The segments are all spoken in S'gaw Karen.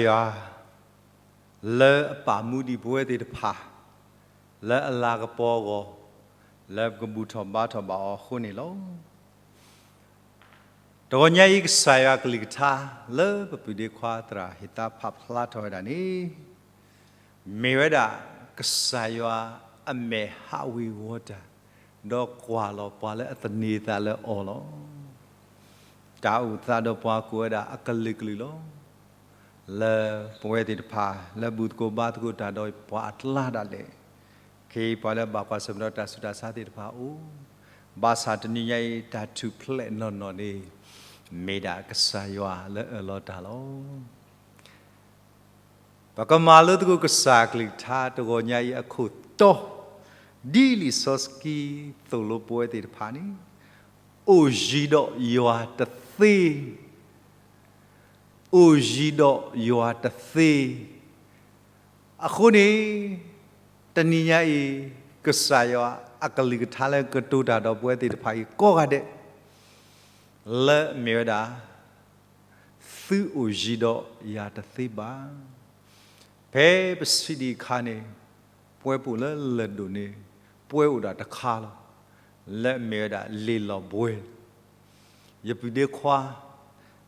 ယွၤ လၢအပာ်မူဒံးပဝဲသ့ၣ်တဖၣ် လၢအလၤကပီၤအဂီၢ် လၢပကဘူၣ်ထီၣ်ဘါထီၣ်ဘၣ်အီၤအဃိန့ၣ်လီၤ. တဂီၤညါအံၤ ကစၢ်ယွၤကလုၢ်ကထါ လၢပပုၢ်ဒ့ခွါသရၣ်ဟ့ၣ်သါဖးဖျါထီၣ်ဝဲဒၣ်န့ၣ် မ့ၢ်ဝဲဒၣ်ကစၢ်ယွၤအမဲာ်ဟးဝ့ၤဝီၤတၢ်, ဒီးကွၢ်လီၤပှၤလၢအသန့ၤသးလၢအီၤလီၤ. တၢ်အိၣ်သးဒီးပှၤကိးဝဲဒၣ်အကလုာ်ကလုာ်လီၤ. လၢပဝဲသ့ၣ်တဖၣ် လၢဘူၣ်သကိးဘါသကိးတၢ်ဒီးပှၤအကျါဒၣ်လဲာ်, ခဲအံၤပှၤလၢဘၣ်ကွၢ်ဆၢၣ်မဲာ်ဒီးတၢ်ဆူးတၢ်ဆါသ့ၣ်တဖၣ်အိၣ်, ဘၣ်ဆၣ်တနံၤညါအံၤ တၢ်ထူၣ်ဖျဲးနီၢ်နီၢ်န့ၣ် မ့ၢ်ဒၣ်ကစၢ်ယွၤလၢအၢၣ်လီၤတၢ်လီၤ. ပကမၤလိသကိးကစၢ်ကလုၢ်ကထါတဂီၤညါအံၤအခိၣ်တီ, ဒ်လံာ်စီဆှံသိၣ်လိပဝဲသ့ၣ်တဖၣ်န့ၣ်, အိၣ်ယံၤဒီးယွၤတသ့, အိၣ်ယံၤဒီးယွၤတသ့. အဃိန့ၣ် တနံၤညါအံၤ ကစၢ်ယွၤအကလုၢ်ကထါလၢကတိၤတၢ်ဒီးပဝဲသ့ၣ်တဖၣ်အံၤကိးဂၤဒဲး လၢအမ့ၢ်ဝဲဒၣ် သုအိၣ်ယံၤဒီးယွၤတသ့ဘၣ်. ဖဲပစံးဒံးအခါန့ၣ် ပှဲၤပူၤလၢလၢၢ်ဒိၣ်န့ၣ် ပှဲၤအိၣ်ဒၣ်တခါလီၤ. လၢအမ့ၢ်ဝဲဒၣ်လ့ၣ်လီၤဘှဲ, ယပုၢ်ဒ့ခွါ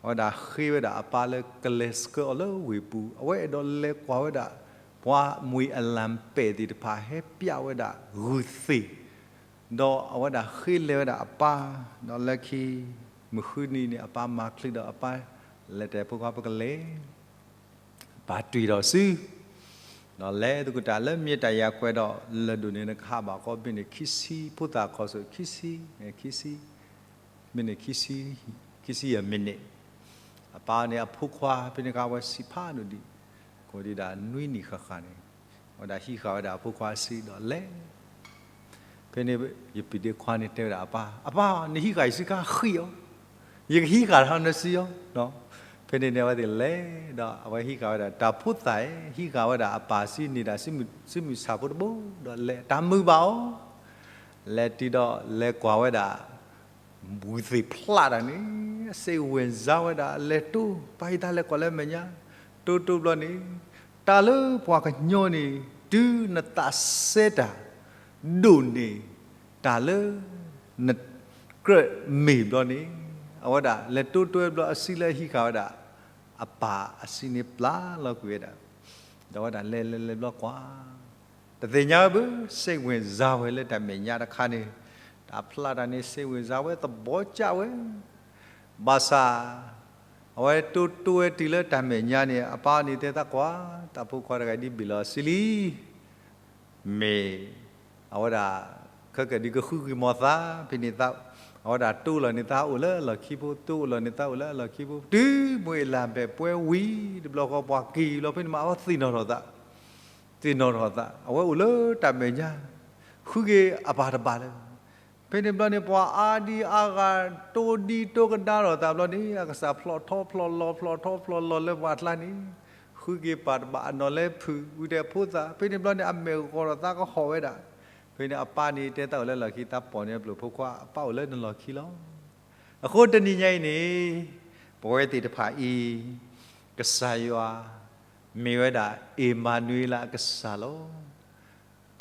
အဝဲဒၣ်ဃ့ဝဲဒၣ်အပၢ်လၢကလဲၤဆှၢအီၤလၢဝ့ၢ်ပူၤ, အဝဲအဲၣ်ဒိးလဲၤကွၢ်ဝဲဒၣ် ပှၤမွံၤအလၤပဲာ်သ့ၣ်တဖၣ်ဟဲပျးဝဲဒၣ်ဂုၢ်သ့ၣ်, ဒီးအဝဲဒၣ်ဃ့လဲၤဝဲဒၣ်အပၢ်, ဒီးလၢခံ မုၢ်ဃုနံၤန့ၣ် အပၢ်မၤချံဒီးအပၢ်လဲၤတဲဖိခွါ ပကလဲၤ ပာ်တ့ၢ်ဒီးစု, ဒီးလဲၤသကိးတၢ်လၢမ့ၢ်တၢ်ယၤကွဲးဒီး လၢၢ်ဒိၣ်န့ၣ် နကဟးဘၣ်ကီး မံးနံးခံဆံ, ဖိသၣ်ခီၣ်ဆိး ခံဆံ, ခံဆံ, မံးနံး ခံဆံယဲၢ်မံးနံး, အပၢ်န့ၣ်အဖိခွါ ဖဲန့ၣ်အခါအဝဲဆံးဖးဒိၣ်ဒံး, ကိးဒံးဒၣ်နွံနံၣ်ဃၣ်ဃၣ်န့ၣ်, အဝဲဒၣ်ဟံးဃာ်ဝဲဒၣ်အဖိခွါစုဒီးလဲၤ ဖဲန့ၣ် ယပုၢ်ဒ့ခွါန့ၣ်တဲဝဲဒၣ်အပၢ်, အပၢ်, နဟံးဃာ်ယစုခါဃံအီၤ, ယကဟံးဃာ်ထီၣ်နစုအီၤ. ဖဲန့ၣ်န့ၣ် အဝဲသ့ၣ်လဲၤဒီး အဝဲဟံးဃာ်ဝဲဒၣ်တၢ်ဖိသၣ်အံၤ, ဟံးဃာ်ဝဲဒၣ်အပၢ်စုန့ၣ်ဒၣ် စုမုၢ်ဆၣ်ဖိတဘိ, ဒီးလဲၤတၢ်မုာ်ဘၣ်အီၤ, လဲၤတုၤဒီးလဲၤကွၢ်ဝဲဒၣ် ဝံၤသ့ၣ်ဖျးတၢ်န့ၣ် စိတ်ဝင်စားဝဲဒၣ် လဲၤတိၢ် ပၢ်ဟံးသါလဲၤကွၢ်လၢမဲာ်ညါ, တိၢ်တိၢ်ဘျီန့ၣ်, တၢ်လၢပှၤကညီန့ၣ် တုၤနသးစဲတၢ် ဒိၣ်န့ၢ် တၢ်လၢ နကြၢးမ့ၢ်ဘျီန့ၣ်, အဝဲဒၣ်လဲၤတိၢ်တိၢ်ဘျီအစုလၢဟံးဃာ်ဝဲဒၣ် အပၢ်အစုန့ၣ်ပျၢ်လီၤကွံာ်ဝဲဒၣ်, ဒီးအဝဲဒၣ်လဲၤလဲၤလဲၤဘျီကွၢ် တသ့ၣ်ညါဝဲဘၣ် စိတ်ဝင်စားဝဲလၢတၢ်မဲာ်ညါတခါန့ၣ်, တၢ်ဖျးတၢ်န့ၣ် စိတ်ဝင်စားဝဲ သဘောကျဝဲ, ဘၣ်ဆၣ် အဝဲတိၢ်တိၢ်ဝဲတုၤလၢတၢ်မဲာ်ညါန့ၣ် အပၢ်န့ၣ်တဲသးကွၢ် တၢ်ဖိခွါတဂၤဒ်ဘ့ၣ်လီၤစုလံ မ့ၢ် အဝဲဒၣ် ခဲကဒုးကဃုက့ၤမီၤသး ဖဲန့ၣ်သး အဝဲဒၣ်တိၢ်လီၤန့ၣ်သးအိၣ်လၢအလီၢ်ခံဖိ တိၢ်လီၤန့ၣ်သးအိၣ်လၢအလီၢ်ခံဖိ တုၤမုၢ်အလၢ်ဘဲၣ်ပှဲၤဝံၤ တဘျီဃီပှၤက့ၤလီၤဖဲန့ၣ်မး အဝဲသ့ၣ်နီၣ်ထီၣ်သး သ့ၣ်နီၣ်ထီၣ်သး အဝဲအိၣ်လၢတၢ်မဲာ်ညါ ဃုက့ၤအပၢ်တဘၣ်လၢၤ ဖဲန့ၣ်ဘျီန့ၣ် ပှၤအါဒံအါဂၤ တိၢ်ဒံတိၢ်ကဒါထီၣ်သးဘျီန့ၣ် အကစၢ်ဖျိးထီဖျိးလီၤ ဖျိးထီဖျိးလီၤလၢပှၤအကျါန့ၣ် ဃုက့ၤပၢ်တဘၣ်အနီၢ်လဲၤဖုး ဝံၤဒီးဖိသၣ် ဖဲန့ၣ်ဘျီန့ၣ် အမဲာ်ဂီၤထီၣ်သးကဟီၣ်ဝဲဒၣ် ဖဲန့ၣ်အပၢ်န့ၣ်တဲသးအိၣ်လၢလီၢ်ခံ သးပိာ်န့ၢ်အပျိၢ်ဖိခွါ အပၢ်အိၣ်လၢနလီၢ်ခံလီၤ. အဃိတနံၤညါအံၤန့ၣ် ပဝဲသ့ၣ်တဖၣ်အံၤ ကစၢ်ယွၤ မ့ၢ်ဝဲဒၣ် အ့မၤနူၤအ့လးအကစၢ်လီၤ.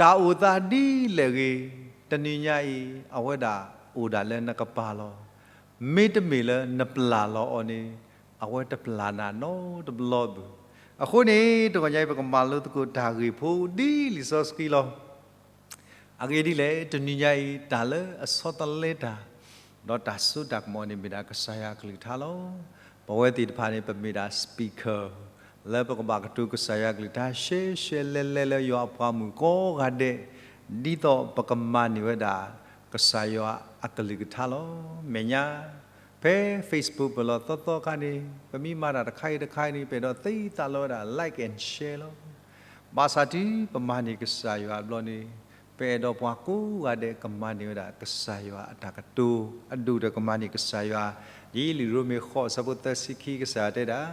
တၢ်အိၣ်သးဒ်လဲၣ်ဂ့ၤ တနံၤညါအံၤ အဝဲဒၣ်အိၣ်ဒၣ်လၢနကပၤလီၤ. မ့တမ့ၢ်လၢနပျၢ်လီၤအီၤန့ၣ် အဝဲတပျၢ်နၤနီတဘျီဘၣ်. အဃိန့ၣ် တဂီၤညါအံၤ ပကမၤလိသကိးတၢ်ဂ့ၢ်ဖိဒ်လံာ်စီဆှံလီၤ. အဂ့ၢ်ဒ်လဲၣ် တနံၤညါအံၤ တၢ်လၢအဆီတလဲတၢ် ဒီးတၢ်စိတၢ်ကမီၤန့ၣ် မ့ၢ်ဒၣ်ကစၢ်ယွၤအကလုၢ်ကထါလီၤ. ပဝဲသ့ၣ်တဖၣ်န့ၣ် ပမ့ၢ်ဒၣ် speaker လၢပကဘၣ်ကတိၤကစၢ်ယွၤအကလုၢ်ကထါ ရှဲရှဲလဲလဲလၢယွၤအပှၤမုၣ်ကိးဂၤဒဲး ဒ်သိးပကမၤန့ၢ်ဝဲဒၣ် ကစၢ်ယွၤအကလုၢ်ကထါလီၤ. မဲာ်ညါ ဖဲ Facebook ပလီၢ်သီသီခါန့ၣ် ပမ့ၢ်မၤတၢ်တခါအံၤတခါအံၤန့ၣ် ပအဲၣ်ဒိးသ့သးလီဝဲဒၣ် like and share လီၤ. ဘၣ်ဆၣ်တုၤပမၤန့ၢ်ကစၢ်ယွၤအဘျီန့ၣ် ပအဲၣ်ဒိးပှၤကိးဂၤဒဲးကမၤန့ၢ်ဝဲဒၣ်ကစၢ်ယွၤအတၢ်ကတိၤ အဒိၣ်ဒီးကမၤန့ၢ်ကစၢ်ယွၤ, ဒ်လံာ်ရိမ့ၤဃိးအဆၢဖိသၢဆံခံ ကစၢ်ယွၤတဲဒၣ်,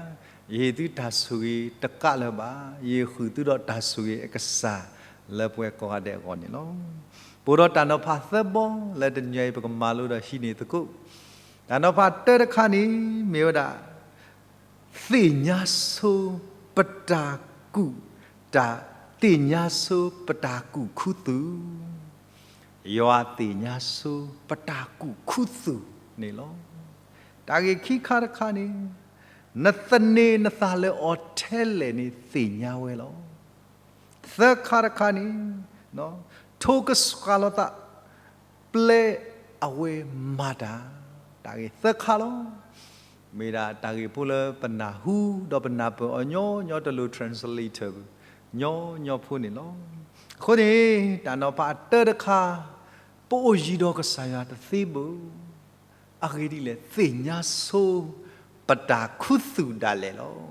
ယဟ့ၣ်သုတၢ်ဆိၣ်ဂ့ၤတကးလၢၤဘၣ်, ယဟ့ၣ်ဃုာ်သုဒီးတၢ်ဆိၣ်ဂ့ၤအကစၢ်လၢပှဲၤကိးဂၤဒဲးအဂီၢ်န့ၣ်လီၤ. ပအိၣ်ဒီးတၢ်နီၤဖးသၢဘီလၢတနံၤအံၤပကမၤလိဒီးဟံးန့ၢ်သကိး, တၢ်နီၤဖးတၢတခါန့ၣ် မ့ၢ်ဝဲဒၣ် သ့ၣ်ညါဆိ ပတၢ်ကူၣ်တၢ်သ့ၣ်ညါဆိပတၢ်ကူၣ်ခူသူၣ်, ယွၤသ့ၣ်ညါဆိပတၢ်ကူၣ်ခူသူၣ်န့ၣ်လီၤ. တၢ်ဂ့ၢ်ခံခါတခါန့ၣ်, နသန့ၤနသးလၢအီၤထဲလဲၣ်န့ၣ်သ့ၣ်ညါဝဲလီၤ. သၢခါတခါန့ၣ်, ထိကစှၤလီၤသး ပျဲအဝဲမၤတၢ်, တၢ်ဂ့ၢ်သၢခါလီၤ. မ့ၢ်ဒၣ်တၢ်ဂ့ၢ်ဖိလၢပနၢ်ဟူဒီးပနၢ်ပၢၢ်အီၤညီညီတလိၤ translator ညီညီဖိန့ၣ်လီၤ. အဃိန့ၣ် တၢ်နီၤဖးအတၢတခါ, ပအိၣ်ယံၤဒီးကစၢ်ယွၤတသ့ဘၣ်. အဂ့ၢ်ဒ်လဲၣ်, သ့ၣ်ညါဆိပတၢ်ခူသူၣ်ဒၣ်လဲာ်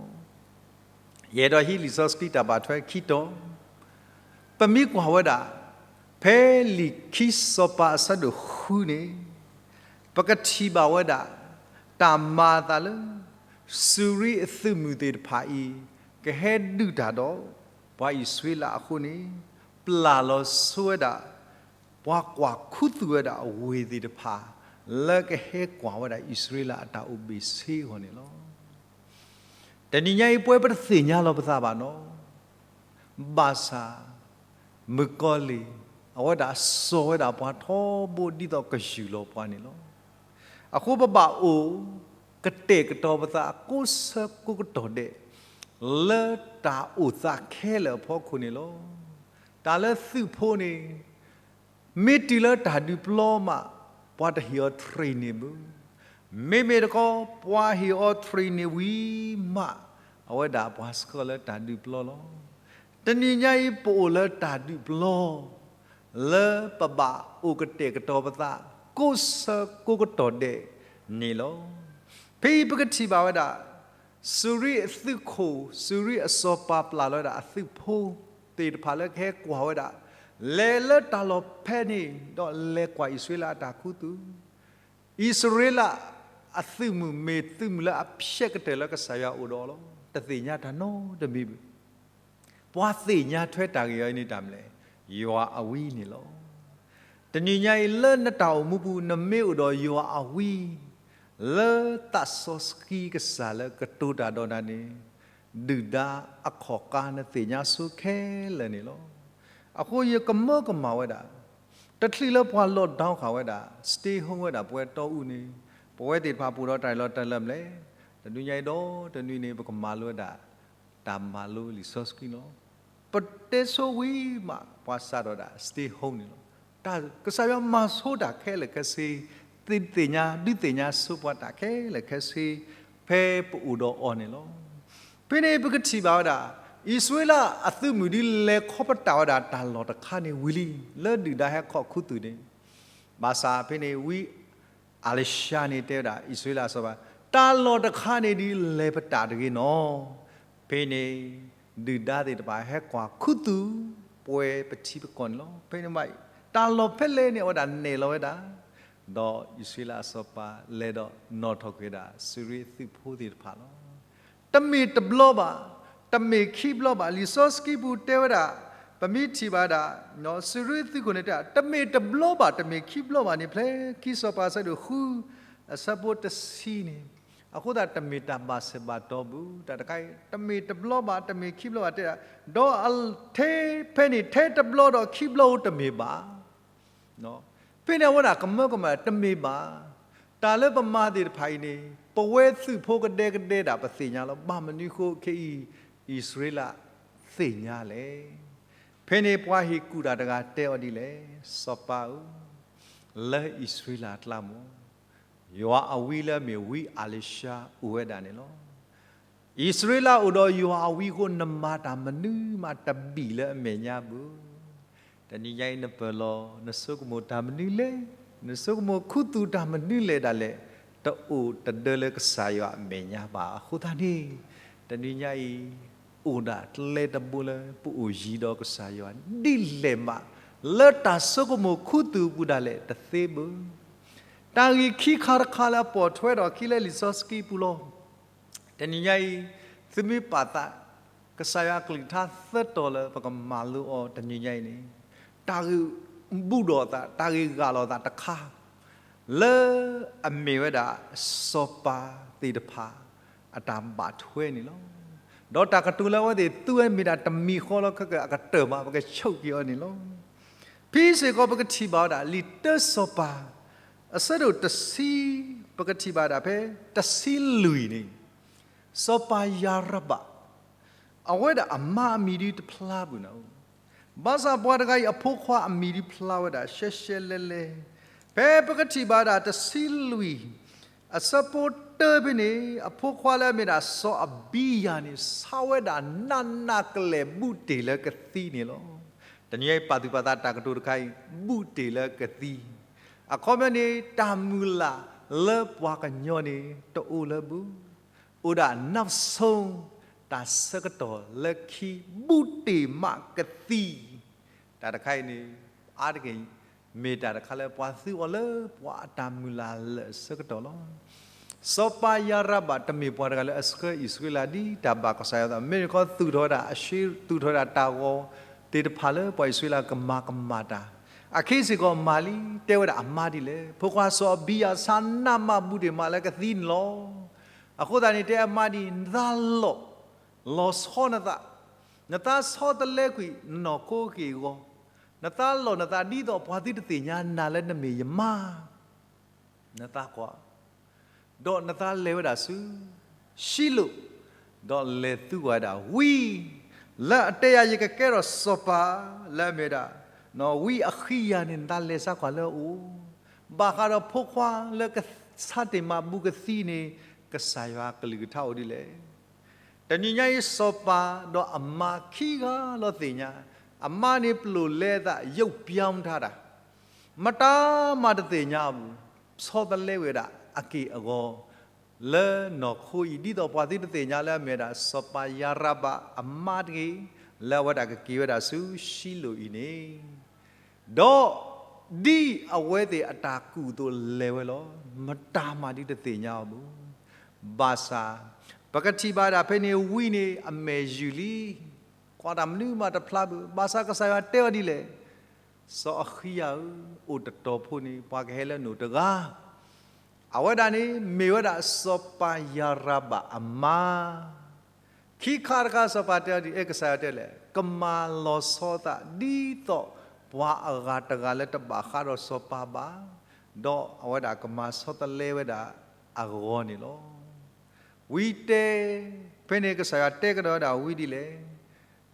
လီၤ. ယအဲၣ်ဒိးဟံးလံာ်စီဆှံတၢ်ဘၣ်ထွဲခံတီၤ, ပမ့ၢ်ကွၢ်ဝဲဒၣ် ဖဲလံာ်ခံစီၤပၤအဆၢဒိၣ်ဃုန့ၣ်, ပကထံၣ်ဘၣ်ဝဲဒၣ် တၢ်မၤအသးလၢ စူၤရံအသုးမုၢ်သ့ၣ်တဖၣ်အံၤ ကဟဲဒုးတၢ်ဒီး ပှၤအံၣ်စရ့လးအဃိန့ၣ်, ပျၢ်လီၤဆိဝဲဒၣ် ပှၤကွၢ်ခူသူၣ်ဝဲဒၣ်အဝ့ၢ်သ့ၣ်တဖၣ် လၢကဟဲကွၢ်ဝဲဒၣ်အံၣ်စရ့လးအတၢ်အိၣ်ဘ့ၣ်ဆ့အဂီၢ်န့ၣ်လီၤ. တနံၤညါအံၤ ပဝဲပတသ့ၣ်ညါလီၤပသးဘၣ်နီၤ, ဘၣ်ဆၣ် မုၣ်ကီၤလံၢ် အဝဲဒၣ်စိာ်ဝဲဒၣ်ပှၤထီဘိဒ်သိးကယူၢ်လီၤပှၤန့ၣ်လီၤ. အဃိပဘၣ်အိၣ်ကတဲာ်ကတီၤပသးကိးဆၢကိးကတီၢ်ဒဲး လၢတၢ်အိၣ်သးခဲလၢာ်အဖီခိၣ်န့ၣ်လီၤ. တၢ်လၢသုးဖိန့ၣ် မ့ၢ်တုၤလၢတၢ်ဒုးပျီမး ပှၤတဟ့ၣ်အီၤ training ဘၣ်. မ့မ့ၢ်တခီ ပှၤဟ့ၣ်အီၤ training ဝံၤမး အဝဲဒၣ်ပှၤဆှၢလၢတၢ်ဒုးပျီလီၤ. တနံၤညါအံၤ ပအိၣ်လၢတၢ်ဒုးပျီ လၢပဘၣ်အိၣ်ကတဲာ်ကတီၤပသး ကိးဆၢကိးကတီၢ်ဒဲးန့ၣ်လီၤ. ဖဲအံၤပကထံၣ်ဘၣ်ဝဲဒၣ် စူၤရံအသုးခိၣ် စူၤရံအစီၤပၤပျၢ်လီၤဝဲဒၣ်အသုးဖိသ့ၣ်တဖၣ်လၢကဟဲကွၢ်ဝဲဒၣ်, လဲၤလၢတၢ်လီၢ်ဖဲန့ၣ် ဒီးလဲၤကွၢ်အံၣ်စရ့လးအတၢ်ခူသူၣ်, အံၣ်စရ့လးအသုးမုၢ်မ့ၢ်သုးမုၢ်လၢအဖျဲးကတၢၢ်လၢကစၢ်ယွၤအိၣ်ဒီးအီၤလီၤ. တသ့ၣ်ညါတၢ်နီတမံၤဘၣ်. ပှၤသ့ၣ်ညါထွဲတၢ်ဂ့ၢ်အံၤန့ၣ်တၢ်မနုၤလဲၣ်, ယွၤအဝံန့ၣ်လီၤ. တနံၤညါအံၤလၢနတၢ်အိၣ်မူပူၤ နမ့ၢ်အိၣ်ဒီးယွၤအဝံ လၢသးစီဆှံကစၢ်လၢကတိၤတၢ်ဒီးနၤန့ၣ်, ဒုၣ်ဒါအခီၣ်ကါနသ့ၣ်ညါဆိခဲလၢာ်န့ၣ်လီၤ. အဃိယကမၢကမၣ်ဝဲဒၣ်, တချုးလၢပှၤ lockdown ဃာ်ဝဲဒၣ် stay home ဝဲဒၣ်ပဝဲတီအူန့ၣ်, ပဝဲသ့ၣ်တဖၣ်ပအိၣ်ဒီးတၢ်အၢၣ်လီၤတၢ်အၢၣ်လီၤမနုၤလဲၣ်, တနွံညါအံၤဒီးတနွံန့ၣ် ပကမၤလိဝဲဒၣ် တၢ်မၤလိလံာ်စီဆှံလီၤ. ပတဲဆိဝံၤမး ပှၤစးထီၣ်ဒၣ် stay home န့ၣ်လီၤ. တၢ်ကစၢ်ယွၤမၤဆိတၢ်ခဲလၢာ်ခဲဆ့, သ့ၣ်ညါ ဒုးသ့ၣ်ညါဆိပှၤတၢ်ခဲလၢာ်ခဲဆ့ ဖဲပအိၣ်ဒီးအီၤန့ၣ်လီၤ. ဖဲန့ၣ်ပကထံၣ်ဘၣ်ဝဲဒၣ် အံၣ်စရ့လးအသုးမုၢ်ဒ်လဲၤခီပတာ်ဝဲဒၣ်တၢ်လီၢ်တခါန့ၣ်ဝံၤလံ လၢဒုၣ်ဒါဟဲခီၣ်ခူသူၣ်န့ၣ်, ဘၣ်ဆၣ်ဖဲန့ၣ်ဝံ အၤလံၤၡါန့ၣ်တဲဝဲဒၣ် အံၣ်စရ့လးအစီၤပၤ, တၢ်လီၢ်တခါန့ၣ်ဒ်လဲၤပတာ်တဂ့ၤနီၤ. ဖဲန့ၣ် ဒုၣ်ဒါသ့ၣ်တဖၣ်ဟဲကွၢ်ခူသူၣ် ပှဲၤပထံပကီၢ်န့ၣ်လီၤ. ဖဲန့ၣ်မး တၢ်လီၢ်ဖဲလဲၣ်န့ၣ် အဝဲဒၣ်နဲၣ်လီၤဝဲဒၣ်, ဒီးအံၣ်စရ့လးအစီၤပၤလဲၤဒီးနီၣ်ထီၣ်က့ၤဝဲဒၣ် စူၤရံအသုးဖိသ့ၣ်တဖၣ်လီၤ. တမ့ၢ်တဘျီဘၣ်, တမ့ၢ်ခံဘျီဘၣ်. လံာ်စီဆှံပူၤတဲဝဲဒၣ်, ပမ့ၢ်ထံၣ်ဘၣ်ဒၣ် စူၤရံသုးခိၣ်န့ၣ်တဲ တမ့ၢ်တဘျီဘၣ် တမ့ၢ်ခံဘျီဘၣ်န့ၣ် ဖဲခံစီၤပၤအဆၢဒိၣ်ဃု အဆၢဖိတဆံန့ၣ်, အဃိသတးတမ့ၢ်တၢ်ဘၣ်ဆၢဘၣ်တီၢ်ဘၣ် တၢ်တခါအံၤ တမ့ၢ်တဘျီဘၣ် တမ့ၢ်ခံဘျီဘၣ်တဲဒၣ်, ဒီးထဲဖဲန့ၣ် ထဲတဘျီဒီးခံဘျီတမ့ၢ်ဘၣ်. ဖဲန့ၣ်အဝဲဒၣ်ကမၢကမၣ်တမ့ၢ်ဘၣ်. တၢ်လၢပမၤသ့ၣ်တဖၣ်အံၤန့ၣ် ပဝဲသုးဖိကဒဲကဒဲဒၣ်ပသ့ၣ်ညါလီၤ. ဘၣ်မနုၤဃိခဲအံၤ အံၣ်စရ့လးသ့ၣ်ညါလဲၣ်. ဖဲန့ၣ်ပှၤဟ့ၣ်ကူၣ်တၢ်တဂၤတဲအီၤဒ်လဲၣ်, စီၤပၤဧၢ, လၢအံၣ်စရ့လးအကျါမး ယွၤအဝံလၢအမ့ၢ်ဝံအၤလံၤၡါအိၣ်ဝဲဒၣ်န့ၣ်လီၤ. အံၣ်စရ့လးအိၣ်ဒီးယွၤအဝံအဃိ နမၤတၢ်မနုၤမးတဘံၣ်လၢအမဲာ်ညါဘၣ်. တနံၤညါအံၤနပၢၢ်လီၤ နဆိကမိၣ်တၢ်မနုၤလဲၣ်, နဆိကမိၣ်ခူသူၣ်တၢ်မနုၤလဲၣ်ဒၣ်လဲာ်, တအိၣ်တဒၢလၢကစၢ်ယွၤအမဲာ်ညါဘၣ်. အဃိသတးန့ၣ် တနံၤညါအံၤ အိၣ်ဒၣ်ကျဲတဘိလၢပအိၣ်ယံၤဒီးကစၢ်ယွၤဒ်လဲၣ်မး လၢတၢ်ဆိကမိၣ်ခူသူၣ်အပူၤဒၣ်လဲာ်တသ့ဘၣ်. တၢ်ဂ့ၢ်ခံခါတခါလၢအပိာ်ထွဲထီၣ်ခံလၢလံာ်စီဆှံပူၤလီၤ. တနံၤညါအံၤ သုမ့ၢ်ပာ်သး ကစၢ်ယွၤအကလုၢ်ကထါသၢတီၤလၢပကမၤလိအီၤတနံၤညါအံၤန့ၣ်, တၢ်ဂ့ၢ်ဘူၣ်ထီၣ်အသး တၢ်ဂ့ၢ်ဂၢ်လီၤအသးတခါ လၢအမ့ၢ်ဝဲဒၣ်စီၤပၤသ့ၣ်တဖၣ် အတၢ်ဘၣ်ထွဲန့ၣ်လီၤ. ဒီးတၢ်ကတိၤလၢအဝဲသ့ၣ်သူဝဲမ့ၢ်ဒၣ်တမံၤဃီလီၤ, ခဲကၢအကတၢၢ်မး ပကဆိၣ်က့ၤအီၤန့ၣ်လီၤ. ဖဲစ့ၢ်ကီးပကထံၣ်ဘၣ်ဝဲဒၣ် လံာ်တၢစီၤပၤ အဆၢဒိၣ်တဆံ, ပကထံၣ်ဘၣ်ဒၣ်ဖဲတဆံလွံၢ်န့ၣ်, စီၤပၤယၤရဘၣ် အဝဲဒၣ်အမါအမံၤဒုတဖျါဘၣ်နၤ, ဘၣ်ဆၣ်ပှၤတဂၤအံၤအဖိခွါအမံၤဒုဖျါဝဲဒၣ်ရှဲရှဲလဲလဲ, ဖဲပကထံၣ်ဘၣ်ဒၣ်တဆံလွံၢ် အဆၢဖိတၢဖဲန့ၣ်, အဖိခွါလၢအမ့ၢ်ဒၣ်စီၤအဘံယၤန့ၣ် ဆါဝဲဒၣ်နးနးကလဲာ်ဘူးတ့ၢ်လၢကသံန့ၣ်လီၤ. တနံၤအံၤပာ်သူၣ်ပာ်သးတၢ်ကတိၤတခါအံၤ ဘူးတ့ၢ်လၢကသံ, အခီပညီန့ၣ် တၢ်မုၢ်လၢ်လၢပှၤကညီန့ၣ် တအိၣ်လၢဘူး, အိၣ်ဒၣ်နၢ်ဆိ တၢ်ဆၢကတီၢ်လၢခံ ဘူးတ့ၢ်မးကသံ တၢ်တခါအံၤန့ၣ် အါတက့ၢ် မ့ၢ်တၢ်တခါလၢပှၤသူအီၤလၢပှၤအတၢ်မုၢ်လၢ်လၢအဆၢကတီၢ်လီၤ. စီၤပၤယၤရဘၣ်တမ့ၢ်ပှၤတဂၤလၢအဆှၢအံၣ်စရ့လး ဒ်တၢ်ဘၣ်ကစၢ်ယွၤအသး, မ့မ့ၢ်တခီသူၣ်ထီၣ်ဝဲဒၣ်အဆှၢ, သူၣ်ထီၣ်ဝဲဒၣ်တၢ်ဂီၤသ့ၣ်တဖၣ်လၢပှၤအံၣ်စရ့လးကမၤကမၣ်တၢ်, အခဲစ့ၢ်ကီးမၤလံ, တဲဝဲဒၣ်အမါဒ်လဲၣ်, ဖိခွါစီၤအဘံယၤဆါနးမးဘူးတ့ၢ်မးလၢကသံန့ၣ်လီၤ. အဃိသတးန့ၣ် တဲအမါဒ်အံၤ, နသးလီၤ, လီၤဆီနသး, နသးဆီတလဲကွံာ်နနီၢ်ခိက့ၢ်အဂီၤ, နသးလီၤနသးဒ်သိးပှၤသုတသ့ၣ်ညါနၤလၢနမ့ၢ်ယမါ, နသးကွၢ်, ဒီးနသးလဲၤဝဲဒၣ်ဆူ ၡံလိၣ်, ဒီးလဲၤသံကွၢ်ဝဲဒၣ်ဝံ, လၢအတဲယၤယကကဲထီၣ်စီၤပၤလၢအမ့ၢ်ဒၣ် ဝံအဃံယၤန့ၣ် နသးလဲၤစါကွၢ်လၢအအိၣ်, ဘၣ်ဃးဒီးဖိခွါလၢကဆါတ့ၢ်မးဘူးကသံန့ၣ် ကစၢ်ယွၤကလုၢ်ကထါအိၣ်ဒ်လဲၣ်. တနံၤညါအံၤစီၤပၤဒီးအမါခံဂၤလီၤသ့ၣ်ညါ, အမါန့ၣ်ပျိာ်လဲအသး ရုပ်ပြောင်းထားတာ, မတၤမးတသ့ၣ်ညါအဘူး, ဆီတလဲဝဲဒၣ်အက့ၢ်အဂီၤ လၢနီၢ်ခိအံၤ ဒ်သိးပှၤသုတသ့ၣ်ညါလၢအမ့ၢ်ဒၣ် စီၤပၤယၤရဘၣ်အမါတဂ့ၤ, လၢအဝဲဒၣ်ကက့ၤဝဲဒၣ်ဆူၡံလိၣ်အံၤန့ၣ် ဒီးဒ်အဝဲသ့ၣ်အတၢ်ကူၣ်အသိးလဲၤဝဲလီၤ. မတၤမးဒုတသ့ၣ်ညါအီၤဘၣ်. ဘၣ်ဆၣ် ပကထံၣ်ဘၣ်ဒၣ်ဖဲန့ၣ်ဝံန့ၣ် အမဲာ်ယုာ်လံ, ကွၢ်တၢ်မနုၤမးတဖျါဘၣ်. ဘၣ်ဆၣ်ကစၢ်ယွၤတဲအီၤဒ်လဲၣ်, စီၤအဃံယၤဧၢ, အိၣ်တတီၤဖိန့ၣ် ပှၤကဟဲလၢနအိၣ်တဂၤ အဝဲဒၣ်န့ၣ် မ့ၢ်ဝဲဒၣ်စီၤပၤယၤရဘၣ်အမါ, ခံခါတခါစီၤပၤတဲအီၤဒ်အံၤ, ကစၢ်ယွၤတဲလဲၣ်, ကမၤလီၤဆီသးဒ်သိးပှၤအဂၤတဂၤလၢတဘၣ်ဃးဒီးစီၤပၤဘၣ်, ဒီးအဝဲဒၣ်ကမၤဆီတလဲဝဲဒၣ်အဂီၢ်န့ၣ်လီၤ. ဝံတဲ, ဖဲန့ၣ်ကစၢ်ယွၤတဲကဒီးဝဲဒၣ်ဝံဒ်လဲၣ်,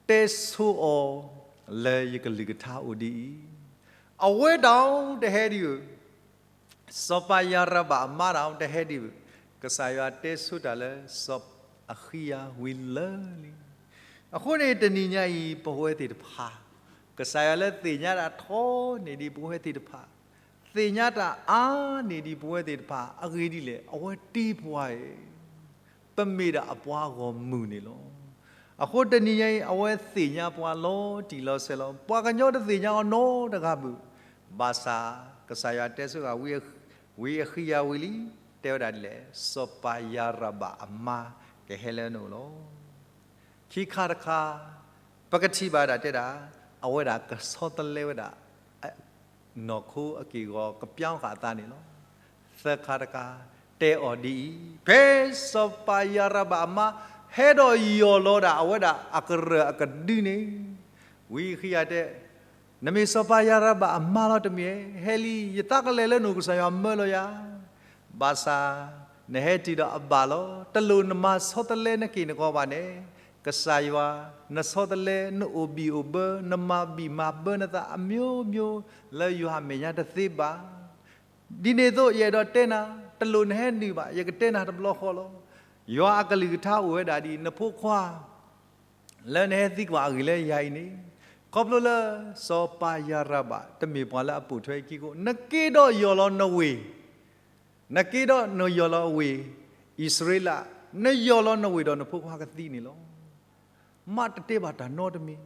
တဲဆိအီၤလၢယကလုၢ်ကထါအိၣ်ဒ်အံၤ, အဝဲဒၣ်တဟဲဒံးဧၢ စီၤပၤယၤရဘၣ်အမါဒၣ်တဟဲဒံးဘၣ်. ကစၢ်ယွၤတဲဆိတၢ်လၢစီၤအဃံယၤဝံလၢာ်လံ. အဃိန့ၣ်တနံၤညါအံၤ ပဝဲသ့ၣ်တဖၣ်, ကစၢ်ယွၤလၢသ့ၣ်ညါတၢ်ထီန့ၢ်ဒံးပဝဲသ့ၣ်တဖၣ်, သ့ၣ်ညါတၢ်အါန့ၢ်ဒံးပဝဲသ့ၣ်တဖၣ်အဂ့ၢ်ဒ်လဲၣ်, အဝဲတ့ပှၤအံၤ ပမ့ၢ်ဒၣ်အပှၤဂီၢ်မုၢ်န့ၣ်လီၤ. အဃိတနံၤညါအံၤ အဝဲသ့ၣ်ညါပှၤလီၤတံၢ်လီၤဆဲးလီၤ. ပှၤကညီတသ့ၣ်ညါအီၤနီတဂၤဘၣ်. ဘၣ်ဆၣ် ကစၢ်ယွၤတဲဆိဂၤ ဝံအဃံယၤဝံလံ, တဲဝဲဒၣ်ဒ်လဲၣ်, စီၤပၤယၤရဘၣ်အမါကဟဲလၢနအိၣ်လီၤ. ခံခါတခါ ပကထံၣ်ဘၣ်ဒၣ်တဲဒၣ်, အဝဲဒၣ်ကဆီတလဲဝဲဒၣ် နီၢ်ခိအက့ၢ်အဂီၤကပျီဃာ်အသးန့ၣ်လီၤ. သၢခါတခါ တဲအီၤဒ်အံၤ, ဖဲစီၤပၤယၤရဘၣ်အမါ ဟဲဒီးယီၢ်လီၤဒၣ်အဝဲဒၣ်အကရၢၢ်အကဒုန့ၣ်, ဝံဃံယၤတဲ, နမ့ၢ်စီၤပၤယၤရဘၣ်အမါလီၤတမ့ၢ်ဧါ, ဟဲလံ, ယသးကလဲၤလၢနအိၣ် ကစၢ်ယွၤမၢလီၤယၤ ဘၣ်ဆၣ် နဟဲတုၤဒီးအဘၣ်လီၤ. တလိၣ်နမၤဆီတလဲနက့ၢ်နဂီၤဘၣ်န့ၣ်, ကစၢ်ယွၤ, နဆီတလဲ, နအိၣ်ဘံၣ်အိၣ်ဘၢ, နမၤဘံၣ်မၤဘၢနသးအမျိုးမျိုး လၢယွၤအမဲာ်ညါတသ့ဘၣ်. ဒ်န့ၣ်အသိး ယအဲၣ်ဒိးတဲနၤ, တလိၣ်နဟဲနုာ်ဘၣ်, ယကတဲနၤတဘျီဃီလီၤ. ယွၤအကလုၢ်ကထါအိၣ်ဝဲဒၣ်ဒ်အံၤ, နဖိခွါ လၢနဟဲသံကွၢ်အဂ့ၢ်လၢယၤအံၤန့ၣ်, ခီဖျိလၢစီၤပၤယၤရဘၣ် တမ့ၢ်ပှၤလၢအပိာ်ထွဲအခံကိး, နက့ၤဒီးယီၢ်လီၤနဝ့ၢ်, နက့ၤဒီးနယီၢ်လီၤအဝ့ၢ် အံၣ်စရ့လး, နယီၢ်လီၤနဝ့ၢ်ဒီးနဖိခွါကသံန့ၣ်လီၤ. မးတတဲဘၣ်တၢ်နီတမံၤ,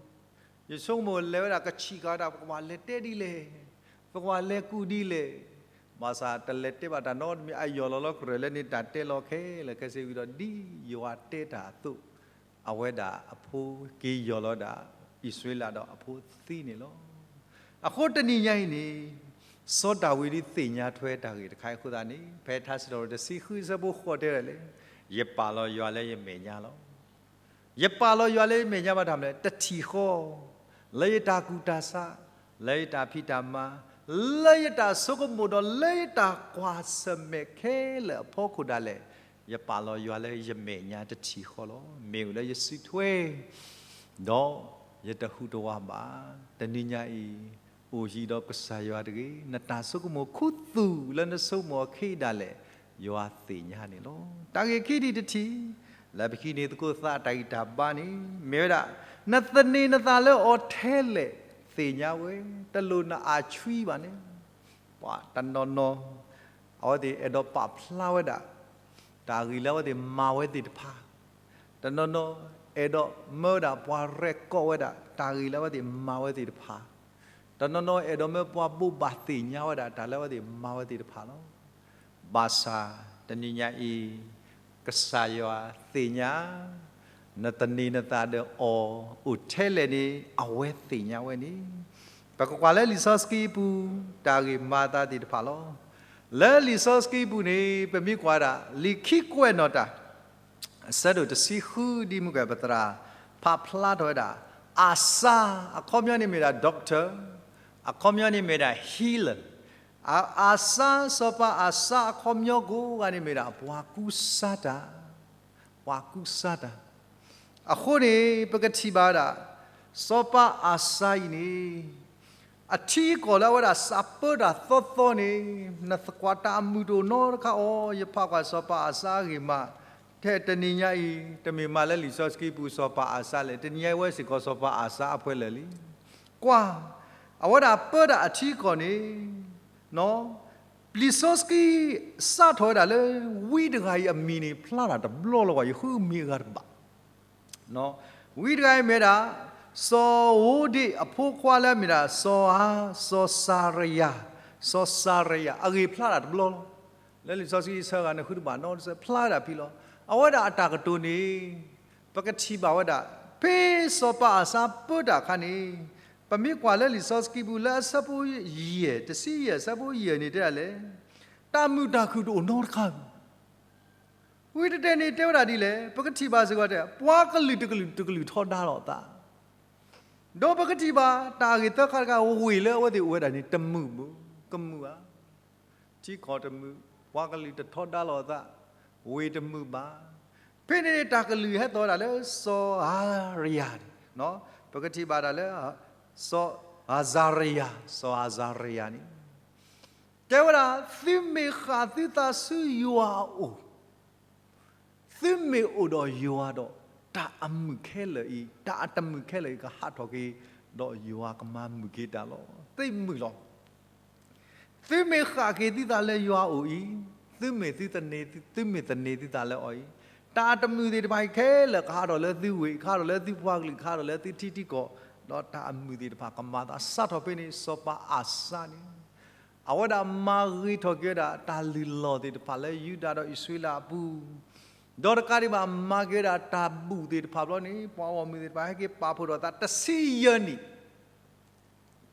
ယဆိကမိၣ်လဲၤဝဲဒၣ်ကဆံးကၤဝဲဒၣ် ပကဘၣ်လဲၤတဲဒ်လဲၣ်, ပကဘၣ်လဲၤကူၣ်ဒ်လဲၣ်, ဘၣ်ဆၣ်တလဲၤတဲဘၣ်တၢ်နီတမံၤ အယီၢ်လီၤလီၤကရၢၢ်လၢန့ၣ် တၢ်တဲလီၤခဲလၢာ်ခဲဆ့ဝံၤဒီး ဒ်ယွၤတဲတၢ်အသိး အဝဲဒၣ်အဖိက့ၤယီၢ်လီၤဒၣ် အံၣ်စရ့လးဒီးအဖိသံန့ၣ်လီၤ. အဃိတနံၤညါအံၤန့ၣ် စီၤဒၤဝံးဒ်သ့ၣ်ညါထွဲတၢ်ဂ့ၢ်တခါအံၤအဃိသတးန့ၣ် ဖဲထါစံးထီၣ်ပတြၢၤတဆံဃုအဆၢဖိဃိးတဲဒ်လဲၣ်, ယပာ်လီၤယွၤလၢယမဲာ်ညါလီၤ. ယပာ်လီၤယွၤလၢယမဲာ်ညါဘၣ်တၢ်မနုၤလဲၣ်, တထံၣ်ဃီ, လၢယတၢ်ကူၣ်တၢ်ဆး, လၢယတၢ်ဖံးတၢ်မၤ, လၢယတၢ်ဆိကမိၣ်ဒီးလၢယတၢ်ကွၢ်ဆၢၣ်မဲာ်ခဲလၢာ်အဖီခိၣ်ဒၣ်လဲာ်, ယပာ်လီၤယွၤလၢယမဲာ်ညါတထံၣ်ဃီလီၤ. မ့ၢ်အိၣ်လၢယစုထွဲ ဒီးယတဟူးတဝးဘၣ်. တနံၤညါအံၤ, အိၣ်ယံၤဒီးကစၢ်ယွၤတဂ့ၤ, နတၢ်ဆိကမိၣ်ခူသူၣ်လၢနဆိကမိၣ်အခံဒၣ်လဲာ်, ယွၤသ့ၣ်ညါန့ၣ်လီၤ. တၢ်ဂ့ၢ်ခံထံၣ်တထံၣ်, လၢပဟံးန့ၢ်သကိးသးတၢ်ဂံၢ်တၢ်ဘါန့ၣ် မ့ၢ်ဝဲဒၣ်, နသန့ၤနသးလၢအီၤထဲလဲၣ်သ့ၣ်ညါဝဲ, တလိၣ်နအါဆှံဘၣ်န့ၣ်. ပှၤတနီၤနီၤ အဝဲသ့ၣ်အဲၣ်ဒိးပာ်ဖျါဝဲဒၣ် တၢ်ဂ့ၢ်လၢအဝဲသ့ၣ်မၤဝဲသ့ၣ်တဖၣ်, တနီၤနီၤ အဲၣ်ဒိးမၢဝဲဒၣ်ပှၤရဲၣ်ကီၢ်ဝဲဒၣ် တၢ်ဂ့ၢ်လၢအဝဲသ့ၣ်မၤဝဲသ့ၣ်တဖၣ်, တနီၤနီၤ အဲၣ်ဒိးမၢပှၤဘိးဘၣ်သ့ၣ်ညါဝဲဒၣ် တၢ်လၢအဝဲသ့ၣ်မၤဝဲသ့ၣ်တဖၣ်လီၤ. ဘၣ်ဆၣ်တနံၤညါအံၤ, ကစၢ်ယွၤသ့ၣ်ညါ, နသန့ၤနသးဒီးအီၤအိၣ်ထဲလဲၣ်န့ၣ် အဝဲသ့ၣ်ညါဝဲန့ၣ်. ပကကွၢ်လၢလံာ်စီဆှံပူၤ တၢ်ဂ့ၢ်မၤအသးသ့ၣ်တဖၣ်လီၤ. လၢလံာ်စီဆှံပူၤန့ၣ် ပမ့ၢ်ကွၢ်ဒၣ် လံာ်ခံကွဲးနီၣ်တၢ် အဆၢဒိၣ်တဆံဃု ဒ်မုၢ်ကဲၣ်ပသရၣ် ဖးဖျါထီၣ်ဝဲဒၣ်, အၤစါ, အခီပညီန့ၣ်မ့ၢ်ဒၣ် doctor, အခီပညီန့ၣ်မ့ၢ်ဒၣ် healer, အၤစါ, စီၤပၤအၤစါအခီပညီကိးဂၤန့ၣ်မ့ၢ်ဒၣ် ပှၤကူစါတၢ်, ပှၤကူစါတၢ်. အဃိန့ၣ် ပကထံၣ်ဘၣ်ဝဲဒၣ်, စီၤပၤအၤစါအံၤန့ၣ် အထံအကီၢ်လၢအဝဲဒၣ်စးပၢတၢ်သီသီန့ၣ်, နသကွၢ်တၢ်အမုာ်တအိၣ်နီတခါအီၤ, ယဖးကွၢ်စီၤပၤအၤစါအဂ့ၢ်မး, ထဲတနံၤညါအံၤ တမ့ၢ်မးလၢလံာ်စီဆှံပူၤစီၤပၤအၤစါလဲၣ်, တနံၤညါအံၤဝဲစ့ၢ်ကီးစီၤပၤအၤစါအဖဲလဲၣ်လံ. ကွၢ်, အဝဲဒၣ်ပၢတၢ်အထံအကီၢ်န့ၣ်, လံာ်စီဆှံစးထီၣ်ဝဲဒၣ်လၢ ဝံတဂၤအံၤအမံၤန့ၣ် ဖျါတၢ်တဘျီလီၤ. ယဃုမံၤအဂၤတဘၣ် ဝံတဂၤအံၤမ့ၢ်ဒၣ် စီၤဧိၤဒ့ၣ်အဖိခွါလၢအမ့ၢ်ဒၣ် စီၤဧၤ, စီၤစၤရယၤ, စီၤစၤရယၤ အဂ့ၢ်ဖျါတၢ်တဘျီလီၤ. လၢလံာ်စီဆှံအဆၢဂၤန့ၣ် ဃုတဘၣ်နီတစဲး ဖျါဝဲဒၣ်ဖဲလီၤ. အဝဲဒၣ်အတၢ်ကတိၤန့ၣ် ပကထံၣ်ဘၣ်ဝဲဒၣ် ဖဲစီၤပၤအၤစါပၢတၢ်အခါန့ၣ်, ပမ့ၢ်ကွၢ်လၢလံာ်စီဆှံပူၤလၢအဆၢဖိယဲၢ်, တဆံယဲၢ်, အဆၢဖိယဲၢ်န့ၣ်တဲဒ်လဲၣ်, တၢ်မုာ်တၢ်ခုၣ်တအိၣ်နီတခါဧိၤ ဝံတတဲန့ၣ်တဲဝဲဒၣ်ဒ်လဲၣ်, ပကထံၣ်ဘၣ်စ့ၢ်ကီးတဲ ပှၤကလုာ်တကလုာ်တကလုာ်ထီဒါလိာ်အသး, ဒီးပကထံၣ်ဘၣ်တၢ်အဂ့ၢ်သၢခါတခါ ဝ့ၢ်လၢအဝဲသ့ၣ်အိၣ်ဝဲဒၣ်န့ၣ် တမုာ်ဘၣ်, ကမုာ်ဧါ, ထံကီၢ်တမုာ်, ပှၤကလုာ်တထီဒါလိာ်အသး, ဝ့ၢ်တမုာ်ဘၣ်. ဖဲန့ၣ်န့ၣ် တၢ်ကလုၢ်ဟဲသီၣ်ဝဲဒၣ်လၢစီၤဧၤစါရယၤန့ၣ်, ပကထံၣ်ဘၣ်ဒၣ်လၢ စီၤဧၤစါရယၤ, စီၤဧၤစါရယၤန့ၣ် တဲဝဲဒၣ် သုမ့ၢ်ဃၣ်သုသးဆူယွၤအအိၣ်, သုမ့ၢ်အိၣ်ဒီးယွၤဒီး တၢ်အမုာ်ခဲလၢာ်အံၤ, တၢ်အတမုာ်ခဲလၢာ်အံၤ ကဟးထီၣ်က့ၤ, ဒီးယွၤကမၤမုာ်က့ၤတၢ်လီၤ. သုမုာ်လီၤ. သုမ့ၢ်ဃၣ်က့ၤသုသးလၢယွၤအအိၣ်အံၤ, သုမ့ၢ်သုသန့ၤ, သုမ့ၢ်သန့ၤသုသးလၢအီၤအံၤ, တၢ်အတမုာ်သ့ၣ်တဖၣ်အံၤခဲလၢာ် ကဟးထီၣ်လၢသုဝ့ၢ်, ကဟးထီၣ်လၢသုပှၤကလုာ်, ကဟးထီၣ်လၢသုထံထံကီၢ်, ဒီးတၢ်အမုာ်သ့ၣ်တဖၣ်ကမၤသး. စးထီၣ်ဖဲန့ၣ် စီၤပၤအၤစါန့ၣ် အဝဲဒၣ်မၤဂ့ၤထီၣ်က့ၤဝဲဒၣ်တၢ်လုၢ်လီၢ်သ့ၣ်တဖၣ်လၢယူဒၤဒီးအံၣ်စရ့လးအပူၤ, ဒီးတကးဒံးဘၣ်မၤက့ၤဝဲဒၣ်တၢ်ဘူၣ်သ့ၣ်တဖၣ်ဘျီန့ၣ် ပှၤဂီၢ်မုၢ်သ့ၣ်တဖၣ်ဟဲက့ၤပာ်ဖှိၣ်ထီၣ်သးတဆံယဲၢ်နံၣ်,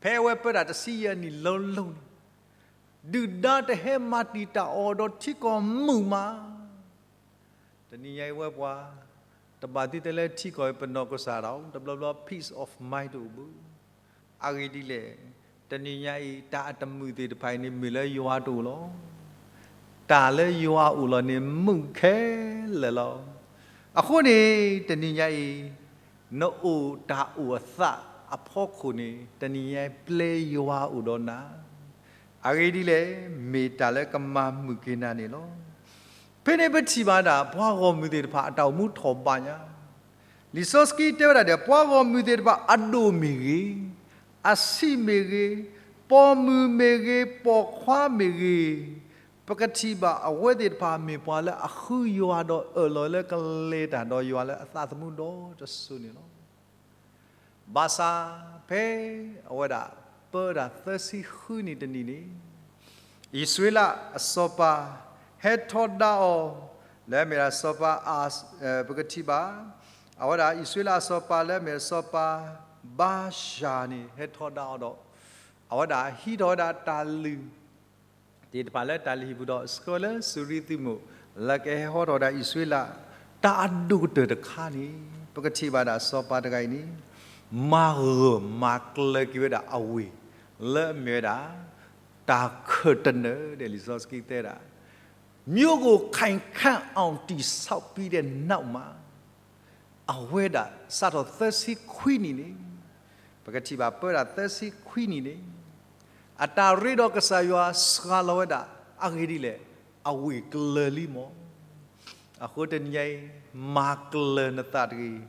ဖဲအဝဲပၢတၢ်တဆံယဲၢ်နံၣ်လၢလီၤန့ၣ်, ဒုၣ်ဒါတဟဲမၤတံာ်တာ်အီၤဒီးထံကီၢ်မုာ်မး တနံၤညါအံၤဝဲပှၤ, တဘၣ်သ့ၣ်သ့ၣ်လၢထံကီၢ်အံၤပနီၢ်ကစၢ်ဒၣ် တဘျီဘျီ peace of mind တအိၣ်ဘၣ်. အဂ့ၢ်ဒ်လဲၣ်, တနံၤညါအံၤ တၢ်အတမုာ်သ့ၣ်တဖၣ်အံၤန့ၣ် မ့ၢ်လၢယွၤတအိၣ်လီၤ. တၢ်လၢယွၤအအိၣ်လီၤန့ၣ် မုာ်ခဲလၢာ်လီၤ. အဃိန့ၣ် တနံၤညါအံၤ နအိၣ်တၢ်အိၣ်အသးအဖီခိၣ်န့ၣ် တနံၤညါအံၤ ပျဲယွၤအိၣ်ဒီးနၤ အဂ့ၢ်ဒ်လဲၣ်, မ့ၢ်တၢ်လၢကမၤမုာ်က့ၤနၤန့ၣ်လီၤ. ဖဲန့ၣ်ပထံၣ်ဘၣ်ဒၣ် ပှၤဂီၢ်မုၢ်သ့ၣ်တဖၣ်အတၢ်အိၣ်မူထီၣ်ဘးညါ, လံာ်စီဆှံတဲဝဲဒၣ်ဒီး ပှၤဂီၢ်မုၢ်သ့ၣ်တဖၣ်အဒိၣ်မ့ၢ်ဂ့ၤ, အဆံးမ့ၢ်ဂ့ၤ, ပိာ်မုၣ်မ့ၢ်ဂ့ၤ, ပိာ်ခွါမ့ၢ်ဂ့ၤ, ပကထံၣ်ဘၣ်အဝဲသ့ၣ်တဖၣ်မ့ၢ်ပှၤလၢအဃုယွၤဒီးအၢၣ်လီၤလၢကလဲၤတၢ်ဒီးယွၤလၢ အသးသမူဒီတစိၤန့ၣ်လီၤ. ဘၣ်ဆၣ်ဖဲအဝဲဒၣ်ပၢတၢ်သၢဆံဃုနံၣ်တနံၣ်န့ၣ်, အံၣ်စရ့လးအစီၤပၤ ဟဲထီဒါအီၤ လၢအမ့ၢ်ဒၣ်စီၤပၤ, ပကထံၣ်ဘၣ်, အဝဲဒၣ်အံၣ်စရ့လးအစီၤပၤလၢအမ့ၢ်စီၤပၤဘၤၡၤန့ၣ် ဟဲထီဒါအီၤဒီး အဝဲဒၣ်ဟံးထီၣ်ဝဲဒၣ်တၢ်လုၢ် သ့ၣ်တဖၣ်လၢတၢ်လုၢ်ဟံၣ်ပူၤဒီး ဆှၢလၢစူၤရံသုးမုၢ် လၢကဟဲဟီထီၣ်ဝဲဒၣ်အံၣ်စရ့လး တၢ်အဒိၣ်ကတၢၢ်တခါန့ၣ် ပကထံၣ်ဘၣ်ဒၣ်စီၤပၤတဂၤအံၤန့ၣ် မၤဂၢၢ်မၤကျၢၤက့ၤဝဲဒၣ်အဝ့ၢ် လၢအမ့ၢ်ဝဲဒၣ် တၢ်ခၢၣ်တနၢၤဒဲး လံာ်စီဆှံတဲဒၣ် မြို့ကို ခိုင်ခံ့အောင် တည်ဆောက်ပြီးတဲ့နောက်မှာ အဝဲဒၣ်စးထီၣ်သၢဆံခွံနံၣ်န့ၣ် ပကထံၣ်ဘၣ်ပၢဒၣ်သၢဆံခွံနံၣ်န့ၣ် အတၢ်ရ့ဒီးကစၢ်ယွၤစှၤလီၤဝဲဒၣ် အဂ့ၢ်ဒ်လဲၣ်, အဝ့ၢ်ကျၢၤလံမီၢ်. အဃိတနံၤညါအံၤ မၤကျၢၤနသးတဂ့ၤ,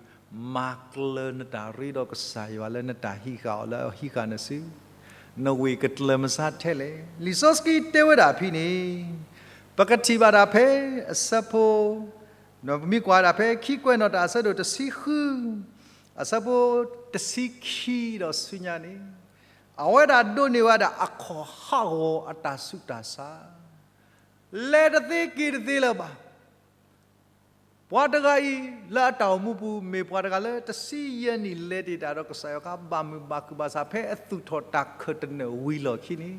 မၤကျၢၤနတၢ်ရ့ဒီးကစၢ်ယွၤလၢနတၢ်ဟံးဃာ်အီၤလၢအဟံးဃာ်နစု, နဝ့ၢ်ကကျၢၤမစါထဲလဲၣ်. လံာ်စီဆှံတဲဝဲဒၣ်ဖဲန့ၣ် ပကထံၣ်ဘၣ်ဒၣ်ဖဲအဆၢဖိ ပမ့ၢ်ကွၢ်ဒၣ်ဖဲခံကွဲးနီၣ်တၢ်အဆၢဒိၣ်တဆံဃု အဆၢဖိတဆံခံဒီးဆူညါန့ၣ် အဝဲဒၣ်ဒိးန့ၢ်ဝဲဒၣ်အခီၣ်ဟးဂီၤအတၢ်ဆူးတၢ်ဆါ လဲၤတသ့က့ၤတသ့လၢၤဘၣ်. ပှၤတဂၤအံၤလၢအတၢ်အိၣ်မူပူၤ မ့ၢ်ပှၤတဂၤလၢတဆံယဲၢ်နံၣ်လဲၤတ့ၢ်တၢ်ဒီးကစၢ်ယွၤအခါ ဘၣ်မုာ်ဘၣ်ခုၣ်ဘၣ်ဆၣ် ဖဲအသူၣ်ထီၣ်တၢ်ခၢၣ်တနၢၤဝံၤလီၢ်ခံန့ၣ်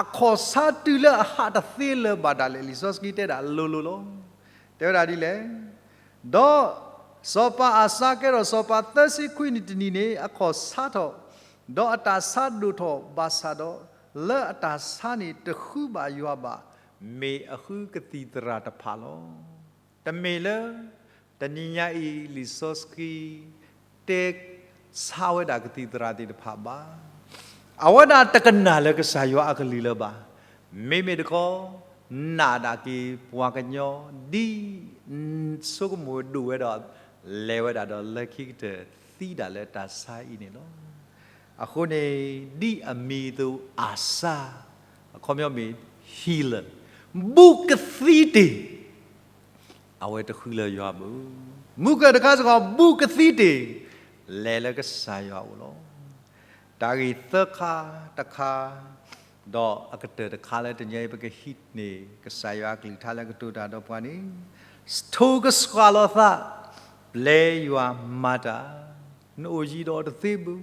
အခီၣ်ဆါတုၤလၢအဟးတသ့လၢၤဘၣ်ဒၣ်လဲာ်. လံာ်စီဆှံတဲဒၣ်လိၤလိၤလီၤ. တဲဝဲဒၣ်ဒ်လဲၣ်, ဒီးစီၤပၤအၤစါကဲထီၣ်စီၤပၤသၢဆံခွံနံၣ်တနံၤန့ၣ် အခီၣ်ဆါထီၣ်, ဒီးအတၢ်ဆါဒိၣ်ထီၣ်ဘၣ်ဆၣ်ဒီး လၢအတၢ်ဆါန့ၣ်တဃုဘၣ်ယွၤဘၣ်, မ့ၢ်အဃုကသံၣ်သရၣ်တဖၣ်လီၤ. တမ့ၢ်လၢ တနံၤညါအံၤ လံာ်စီဆှံ တဲဆါဝဲဒၣ်ကသံၣ်သရၣ်သ့ၣ်တဖၣ်ဘၣ်. အဝဲဒၣ်တကနၣ်လၢကစၢ်ယွၤအကလုၢ်လၢၤဘၣ်. မ့မ့ၢ်တခီ နာ်ဒၣ်က့ၤပှၤကညီ ဒ်ဆိကမိၣ်ဒိၣ်ဝဲဒီး လဲၤဝဲဒၣ်ဒီးလၢခံကတၢၢ်သံဒၣ်လၢတၢ်ဆါအံၤန့ၣ်လီၤ. အဃိန့ၣ် ဒ်အမံၤအသိး အၤစါ အခီပညီမ့ၢ် healer ဘူးကသံတ့ၢ် အဝဲတဃုလၢၤယွၤဘၣ်. မုၢ်ကၢၢ်တခါစ့ၢ်ကီး ဘူးကသံတ့ၢ် လဲၤလၢကစၢ်ယွၤအအိၣ်လီၤ. တၢ်ဂ့ၢ်သၢခါတခါ, ဒီးအကတၢၢ်တခါလၢတနံၤအံၤ ပကဟံးန့ၢ် ကစၢ်ယွၤအကလုၢ်ကထါလၢကတိၤတၢ်ဒီးပှၤန့ၣ်, ထိၣ်ကဆှၣ်လီၤသး, ပျဲယွၤမၤတၢ်, နအိၣ်ယံၤဒီးအီၤတသ့ဘၣ်. ဒ်သိးန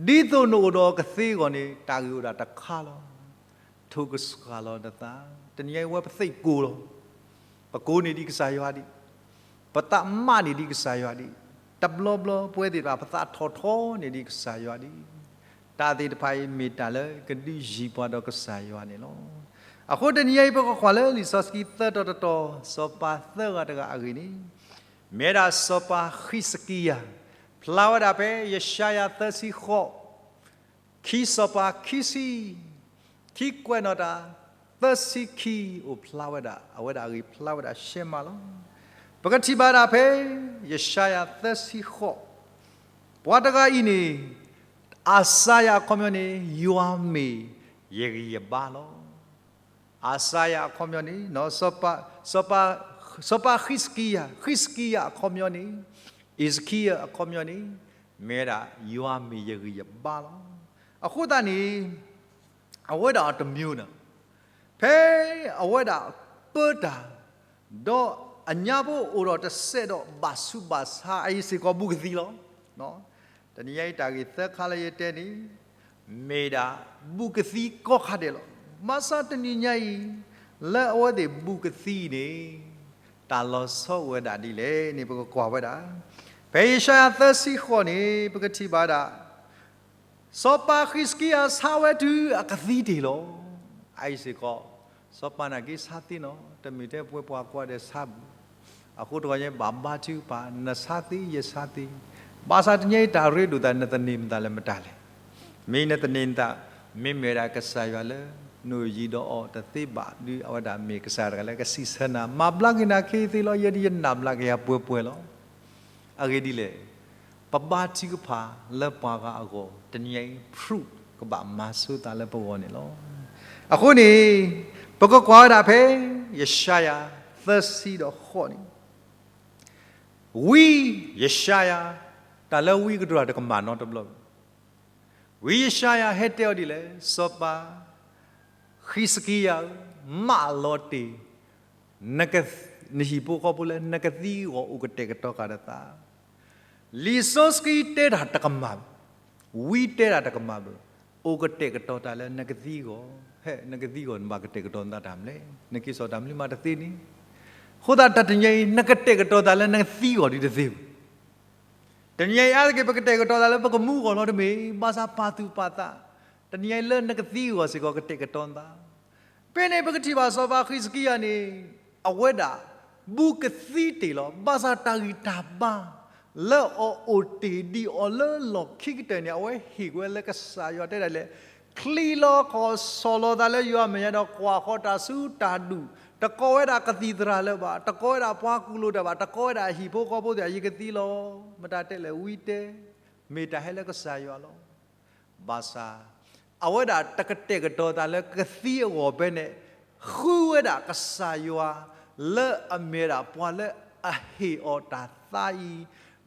အိၣ်ဒီးအီၤကသ့အဂီၢ်န့ၣ် တၢ်ဂ့ၢ်အိၣ်ဒၣ်တခါလီၤ. ထိၣ်ကဆှၣ်လီၤနသး, တနံၤအံၤဝဲပသ့ၣ်ကိၢ်လီၤ. ပကိးန့ၢ်ဒံးကစၢ်ယွၤဒံး, ပသးမၣ်န့ၢ်ဒံးကစၢ်ယွၤဒံး, တဘျီဘျီပဝဲသ့ၣ်တဖၣ် ပသးထီၣ်ထီန့ၢ်ဒံးကစၢ်ယွၤဒံး, တၢ်သ့ၣ်တဖၣ်အံၤမ့ၢ်တၢ်လၢကဒုးယံၤပှၤဒီးကစၢ်ယွၤန့ၣ်လီၤ. အဃိတနံၤအံၤ ပကကွၢ်လၢလံာ်စီဆှံသၢတီၤတတီၤ စီၤပၤသၢဂၤတဂၤအဂ့ၢ်န့ၣ်, မ့ၢ်ဝဲဒၣ်စီၤပၤဃံးစကံယၤ, ဖျါဝဲဒၣ်ဖဲယၡါယၤသၢဆံဃိး ခံစီၤပၤခံဆံ, ခံကွဲးနီၣ်တၢ် သၢဆံခံ အိၣ်ဖျါဝဲဒၣ်, အဝဲဒၣ်အဂ့ၢ်ဖျါဝဲဒၣ်ရှဲမးလီၤ. ပကထံၣ်ဘၣ်ဒၣ်ဖဲ ယၡါယၤသၢဆံဃိး, ပှၤတဂၤအံၤန့ၣ် အၤစါယၤအခီပညီန့ၣ် ယွၤမ့ၢ်ယဂံၢ်ယဘါလီၤ. အၤစါယၤအခီပညီန့ၣ် စီၤပၤ, စီၤပၤဃံးစကံယၤ, ဃံးစကံယၤအခီပညီန့ၣ် အံးစကံယၤအခီပညီန့ၣ် မ့ၢ်ဝဲဒၣ်ယွၤမ့ၢ်ယဂံၢ်ယဘါလီၤ. အဃိသတးန့ၣ် အဝဲဒၣ်အတမျိုးန့ၣ် ဖဲအဝဲဒၣ်ပၢတၢ်, ဒီးအညါဖိအိၣ်ဒီးတစဲးဒီးဘၣ်ဆူးဘၣ်ဆါ အအံၤစ့ၢ်ကီးဘူးကသံလီၤ. တနံၤညါအံၤတၢ်ဂ့ၢ်သၢခါလၢယတဲန့ၣ် မ့ၢ်ဒၣ်ဘူးကသံကိးခါဒဲးလီၤ. ဘၣ်ဆၣ်တနံၤညါအံၤ လၢအဝဲသ့ၣ်ဘူးကသံန့ၣ် တၢ်လီၤဆီအိၣ်ဝဲဒၣ်ဒ်လဲၣ်န့ၣ် ပကကွၢ်ဝဲဒၣ် ဖဲယၡါယၤသၢဆံဃိးန့ၣ် ပကထံၣ်ဘၣ်ဒၣ် စီၤပၤဃံးစကံယၤဆါဝဲတုၤအကသံတ့ၢ်လီၤ. အအံၤစ့ၢ်ကီး စီၤပၤနာ်က့ဆါသ့နီၤ, တမ့ၢ်ထဲပဝဲပှၤကိးဂၤဒဲးဆါဘၣ်. အဃိတဂီၢ်ညါ ဘၣ်ဘါထုကဖၣ် နဆါသ့ ယဆါသ့, ဘၣ်ဆၣ်တနံၤညါအံၤတၢ်ရ့ဒိၣ်သး နသန့ၤနသးလၢမတၤလဲၣ်. မ့ၢ်နသန့ၤနသး မ့မ့ၢ်ဝဲဒၣ်ကစၢ်ယွၤလၢ နအိၣ်ယံၤဒီးအီၤတသ့ဘၣ်ဒီး အဝဲဒၣ်မ့ၢ်ကစၢ်တဂၤလၢကစံးဆၢနၤ, မၤဘျါက့ၤနၤခဲအံၤသ့လီၤ, ယဲဒၣ်ယနာ်ဘျါက့ၤယၤပှဲၤပှဲၤလီၤ. အဂ့ၢ်ဒ်လဲၣ်, ပဘါထုကဖၣ်လၢပှၤဂၤအဂီၢ် တနံၤညါအံၤ proof ကဘၣ်မၤဆိသးလၢပဂီၢ်န့ၣ်လီၤ. အဃိန့ၣ် ပကကွၢ်ဝဲဒၣ်ဖဲ ယၡါယၤသၢဆံဒီးဃိးန့ၣ် ဝံ ယၡါယၤ, တၢ်လၢဝံကတိၤတၢ်တကမၣ်နီတဘျီဘၣ်. ဝံယၡါယၤဟဲတဲအီၤဒ်လဲၣ်, စီၤပၤ ဃံးစကံယၤဧၢ, မၢလီၤတ့ၢ် နဟံၣ်ဖိဃီဖိလၢနကသံအဂီၢ် အိၣ်ကတဲာ်ကတီၤဃာ်နသး. လံာ်စီဆှံတဲတၢ်တကမၣ်ဘၣ်, ဝံတဲတၢ်တကမၣ်ဘၣ်, အိၣ်ကတဲာ်ကတီၤတၢ်လၢနကသံအဂီၢ်. ဟဲ နကသံအဂီၢ် နဘၣ်ကတဲာ်ကတီၤနသးတၢ်မနုၤလဲၣ်, နက့ၤစိာ်တၢ်မနုၤမးတသ့န့ၣ်. အဃိသတးတနံၤညါအံၤ နကတဲာ်ကတီၤသးလၢနကသံအဂီၢ်ဒ်တသ့ဘၣ်. တနံၤညါအံၤအါတက့ၢ် ပကတဲာ်ကတီၤသးလၢပကမူဂီၢ်လီၤတမ့ၢ်, ဘၣ်ဆၣ်ပာ်သူၣ်ပာ်သး, တနံၤညါအံၤလၢနကသံအဂီၢ်စ့ၢ်ကီး ကတဲာ်ကတီၤသး. ဖဲန့ၣ်ပကထံၣ်ဘၣ်စီၤပၤဃံးစကံယၤန့ၣ် အဝဲဒၣ် ဘူးကသံတ့ၢ်လီၤ. ဘၣ်ဆၣ်တၢ်ဂံၢ်တၢ်ဘါ လၢအအိၣ်တ့ၢ်ဒံးအီၤလၢလီၢ်ခံကတၢၢ်န့ၣ် အဝဲဟ့ၣ်ကွံာ်ဝဲလၢကစၢ်ယွၤတဲဒၣ်လဲာ်, ချံလီၤခီၣ်ဆီၣ်လီၤသးလၢယွၤအမဲာ်ညါဒီးကွၢ်ဃီၤတၢ်ဆူတၢ်ဒူၣ်, တကိးဝဲဒၣ်ကသံၣ်သရၣ်လၢၤဘၣ်, တကိးဝဲဒၣ်ပှၤကူၣ်လိာ်တၢ်ဘၣ်, တကိးဝဲဒၣ်ဟံၣ်ဖိဃီဖိသ့ၣ် ယကသံလီၤ. မတၤတဲလဲၣ် ဝံတဲ, မ့ၢ်တၢ်ဟဲလၢကစၢ်ယွၤလီၤ. ဘၣ်ဆၣ် အဝဲဒၣ်တကတဲာ်ကတီၤသးလၢကသံအဂီၢ်ဖဲန့ၣ်, ဃုဝဲဒၣ်ကစၢ်ယွၤ လၢအမ့ၢ်ဒၣ်ပှၤလၢအဟ့ၣ်အီၤတၢ်သါအံၤ,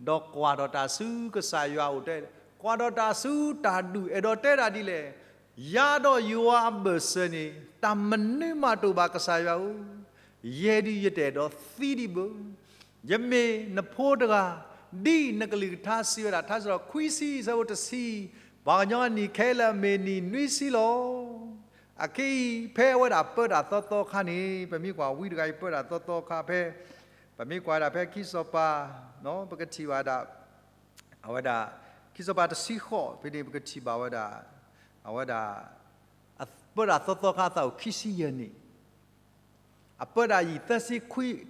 ဒီးကွၢ်ထီၣ်တၢ်ဆူကစၢ်ယွၤအအိၣ်တဲ, ကွၢ်ထီၣ်တၢ်ဆူတၢ်ဒူၣ် အဲၣ်ဒိးတဲဒၣ်ဒ်လဲၣ်, ယၤဒီးယွၤအဘၢၣ်စၢၤန့ၣ် တၢ်မနုၤမးတအိၣ်ဘၣ်ကစၢ်ယွၤဧၢ, ယဲဒုးယတအဲၣ်ဒိးသံဒံးဘၣ်. ယမ့ၢ်နဖိတဂၤ, ဒ်နကလုၢ်ကထါစံးဝဲဒၣ် ထါစံးထီၣ်ခွံဆံ အဆၢဖိတဆံ, ပှၤကညီအနံၣ်ခဲလၢာ်အမ့ၢ်နံၣ်နွံဆံလီၤ. အခဲအံၤ ဖဲအဝဲဒၣ်ပၢတၢ်သီသီခါန့ၣ် ပမ့ၢ်ကွၢ်ဝံတဂၤအံၤပၢတၢ်သီသီခါဖဲ, ပမ့ၢ်ကွၢ်ဝဲဒၣ်ဖဲခံစီၤပၤ, ပကထံၣ်ဘၣ်ဒၣ် အဝဲဒၣ် ခံစီၤပၤတဆံဃိး ဖဲန့ၣ်ပကထံၣ်ဘၣ်ဝဲဒၣ်, အဝဲဒၣ် ပၢတၢ်သီသီခါအသးအိၣ်ခံဆံယဲၢ်နံၣ်, အပၢတၢ်ယံာ်သၢဆံ,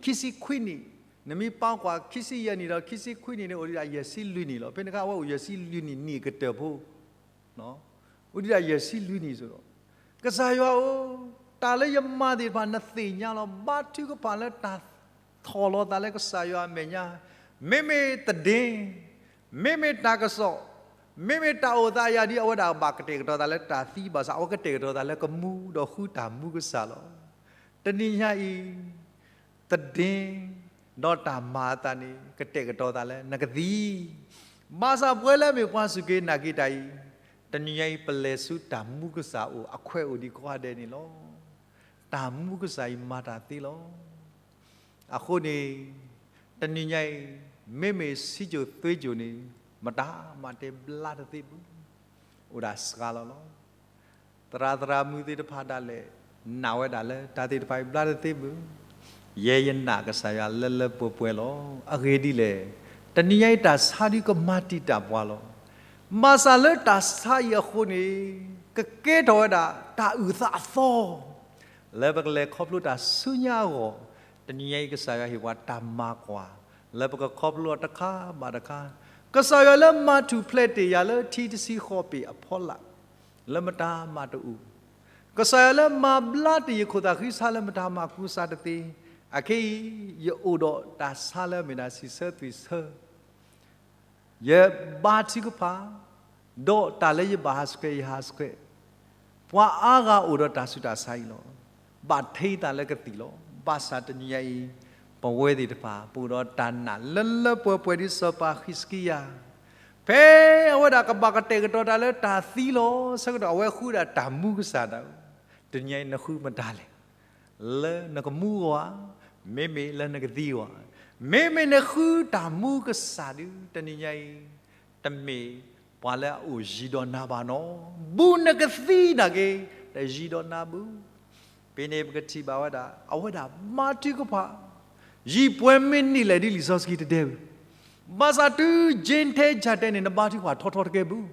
ခံဆံခွံနံၣ်, နမ့ၢ်ပာ်ကွၢ်ခံဆံယဲၢ်နံၣ်ဒီးခံဆံခွံနံၣ်န့ၣ် အိၣ်ဒံးဒၣ်ယဲၢ်ဆံလွံၢ်နံၣ်လီၤ. ဖဲန့ၣ်အခါအဝဲအိၣ်ယဲၢ်ဆံလွံၢ်နံၣ် နံၣ်အကတၢၢ်ဖိ အိၣ်ဒံးဒၣ်ယဲၢ်ဆံလွံၢ်နံၣ်စ့ၢ်ကီး, ကစၢ်ယွၤဧၢ, တၢ်လၢယမၤသ့ၣ်တဖၣ်နသ့ၣ်ညါလီၤ. ဘါထုကဖၣ်လၢတၢ်ဆီၣ်လီၤသးလၢကစၢ်ယွၤအမဲာ်ညါ, မ့မ့ၢ်သဒ့, မ့မ့ၢ်တၢ်ကစီၣ်, မ့မ့ၢ်တၢ်အိၣ်သးအယၤဒ် အဝဲဒၣ်ဘၣ်ကတဲာ်ကတီၤသးလၢတၢ်သံဘၣ်ဆၣ် အဝဲကတဲာ်ကတီၤသးလၢကမူဒီးဃုတၢ်မူကစၢ်လီၤ. တနံၤညါအံၤ သဒ့ ဒီးတၢ်မၤအသးန့ၣ် ကတဲာ်ကတီၤသးလၢနကသံ, ဘၣ်ဆၣ်ပဝဲလၢအမ့ၢ်ပှၤစူၢ်က့ၤနာ်က့ၤတၢ်အံၤ, တနံၤညါအံၤ ပလဲၤဆူတၢ်မူကစၢ်အအိၣ်အခွဲးအိၣ်ဒံးကိးဂၤဒဲးန့ၣ်လီၤ. တၢ်မူကစၢ်အံၤမၤတၢ်သ့လီၤ. အဃိန့ၣ် တနံၤညါအံၤ မ့မ့ၢ်စံၣ်စိၤသွ့စိၤန့ၣ် မတၤမၤတ့ၢ်ဘျါတသ့ဘၣ်. အိၣ်ဒၣ်စှၤလီၤလီၤ. သရၣ်သရၣ်မုၣ်သ့ၣ်တဖၣ်ဒၣ်လဲာ် နာ်ဝဲဒၣ်လၢတၢ်သ့ၣ်တဖၣ်အံၤဘျါတသ့ဘၣ်. ယဲယနာ်ကစၢ်ယွၤလၢလၢပှဲၤပှဲၤလီၤ. အဂ့ၢ်ဒ်လဲၣ်, တနံၤညါအံၤတၢ်ဆါဒုကမၤတံာ်တာ်ပှၤလီၤ. ဘၣ်ဆၣ်လၢတၢ်ဆါအံၤအဃိန့ၣ် ကကဲထီၣ်ဝဲဒၣ်တၢ်အုၣ်သးအသီ လၢပကလဲၤခီဖျိတၢ်ဆူညါအဂီၢ်, တနံၤညါအံၤ ကစၢ်ယွၤဟ့ၣ်ပှၤတၢ်မၤကွၢ် လၢပကခီဖျိအီၤတခါဘၣ်တခါ, ကစၢ်ယွၤလၢမၤထူၣ်ဖျဲးတ့ၢ်ယၤလၢထံတဆံဃိးပ့ၤအဖီလာ်, လၢမတၤမၤတအိၣ်, ကစၢ်ယွၤလၢမၤဘျါတ့ၢ်ယခိၣ်သးဃံဆါလၢမတၤမၤကူစါတသ့, အခဲအံၤ ယအိၣ်ဒီးတၢ်ဆါလၢအမ့ၢ်ဒၣ်စံးဆၢသွံၣ်ဆၢ ယဘါထုကဖၣ်, ဒီးတၢ်လၢယဘၣ်ဟးဆှဲး ယဟးဆှဲး, ပှၤအါဂၤအိၣ်ဒီးတၢ်ဆူးတၢ်ဆါအံၤလီၤ. ဘၣ်ထဲသးလၢကသံၣ်လီၤ. ဘၣ်ဆၣ်တနံၤညါအံၤ ပဝဲသ့ၣ်တဖၣ် ပအိၣ်ဒီးတၢ်နာ်လၢလၢပှဲၤပှဲၤဒ်စီၤပၤဃံးစကံယၤ, ဖဲအဝဲဒၣ်ကဘၣ်ကတဲာ်ကတီၤတၢ်လၢတၢ်သံလီၤ. ဆၢကတီၢ် အဝဲဃုဒၣ်တၢ်မူကစၢ်ဒၣ်, တနံၤညါအံၤနဃုမတၤလဲၣ်. လၢနကမူအဂီၢ်ဧါ, မ့မ့ၢ်လၢနကသံအဂီၢ်ဧါ. မ့မ့ၢ်နဃုတၢ်မူကစၢ်ဒုး တနံၤညါအံၤ တမ့ၢ်ပှၤလၢအအိၣ်ယံၤဒီးနၤဘၣ်နီၤ. ဘူးနကသံနာ်က့ တယံၤဒီးနၤဘၣ်. ဖဲန့ၣ်ပကထံၣ်ဘၣ်ဝဲဒၣ် အဝဲဒၣ်ဘါထုကဖၣ်, ယံာ်ပှဲၤမ့ၢ်နံၣ်လဲၣ်ဒ်လံာ်စီဆှံတတဲဘၣ်. ဘၣ်ဆၣ်တုၤ Gentile တၢ်တဲန့ၣ် နဘါထုကဖၣ်ထီထီတကဲဘၣ်.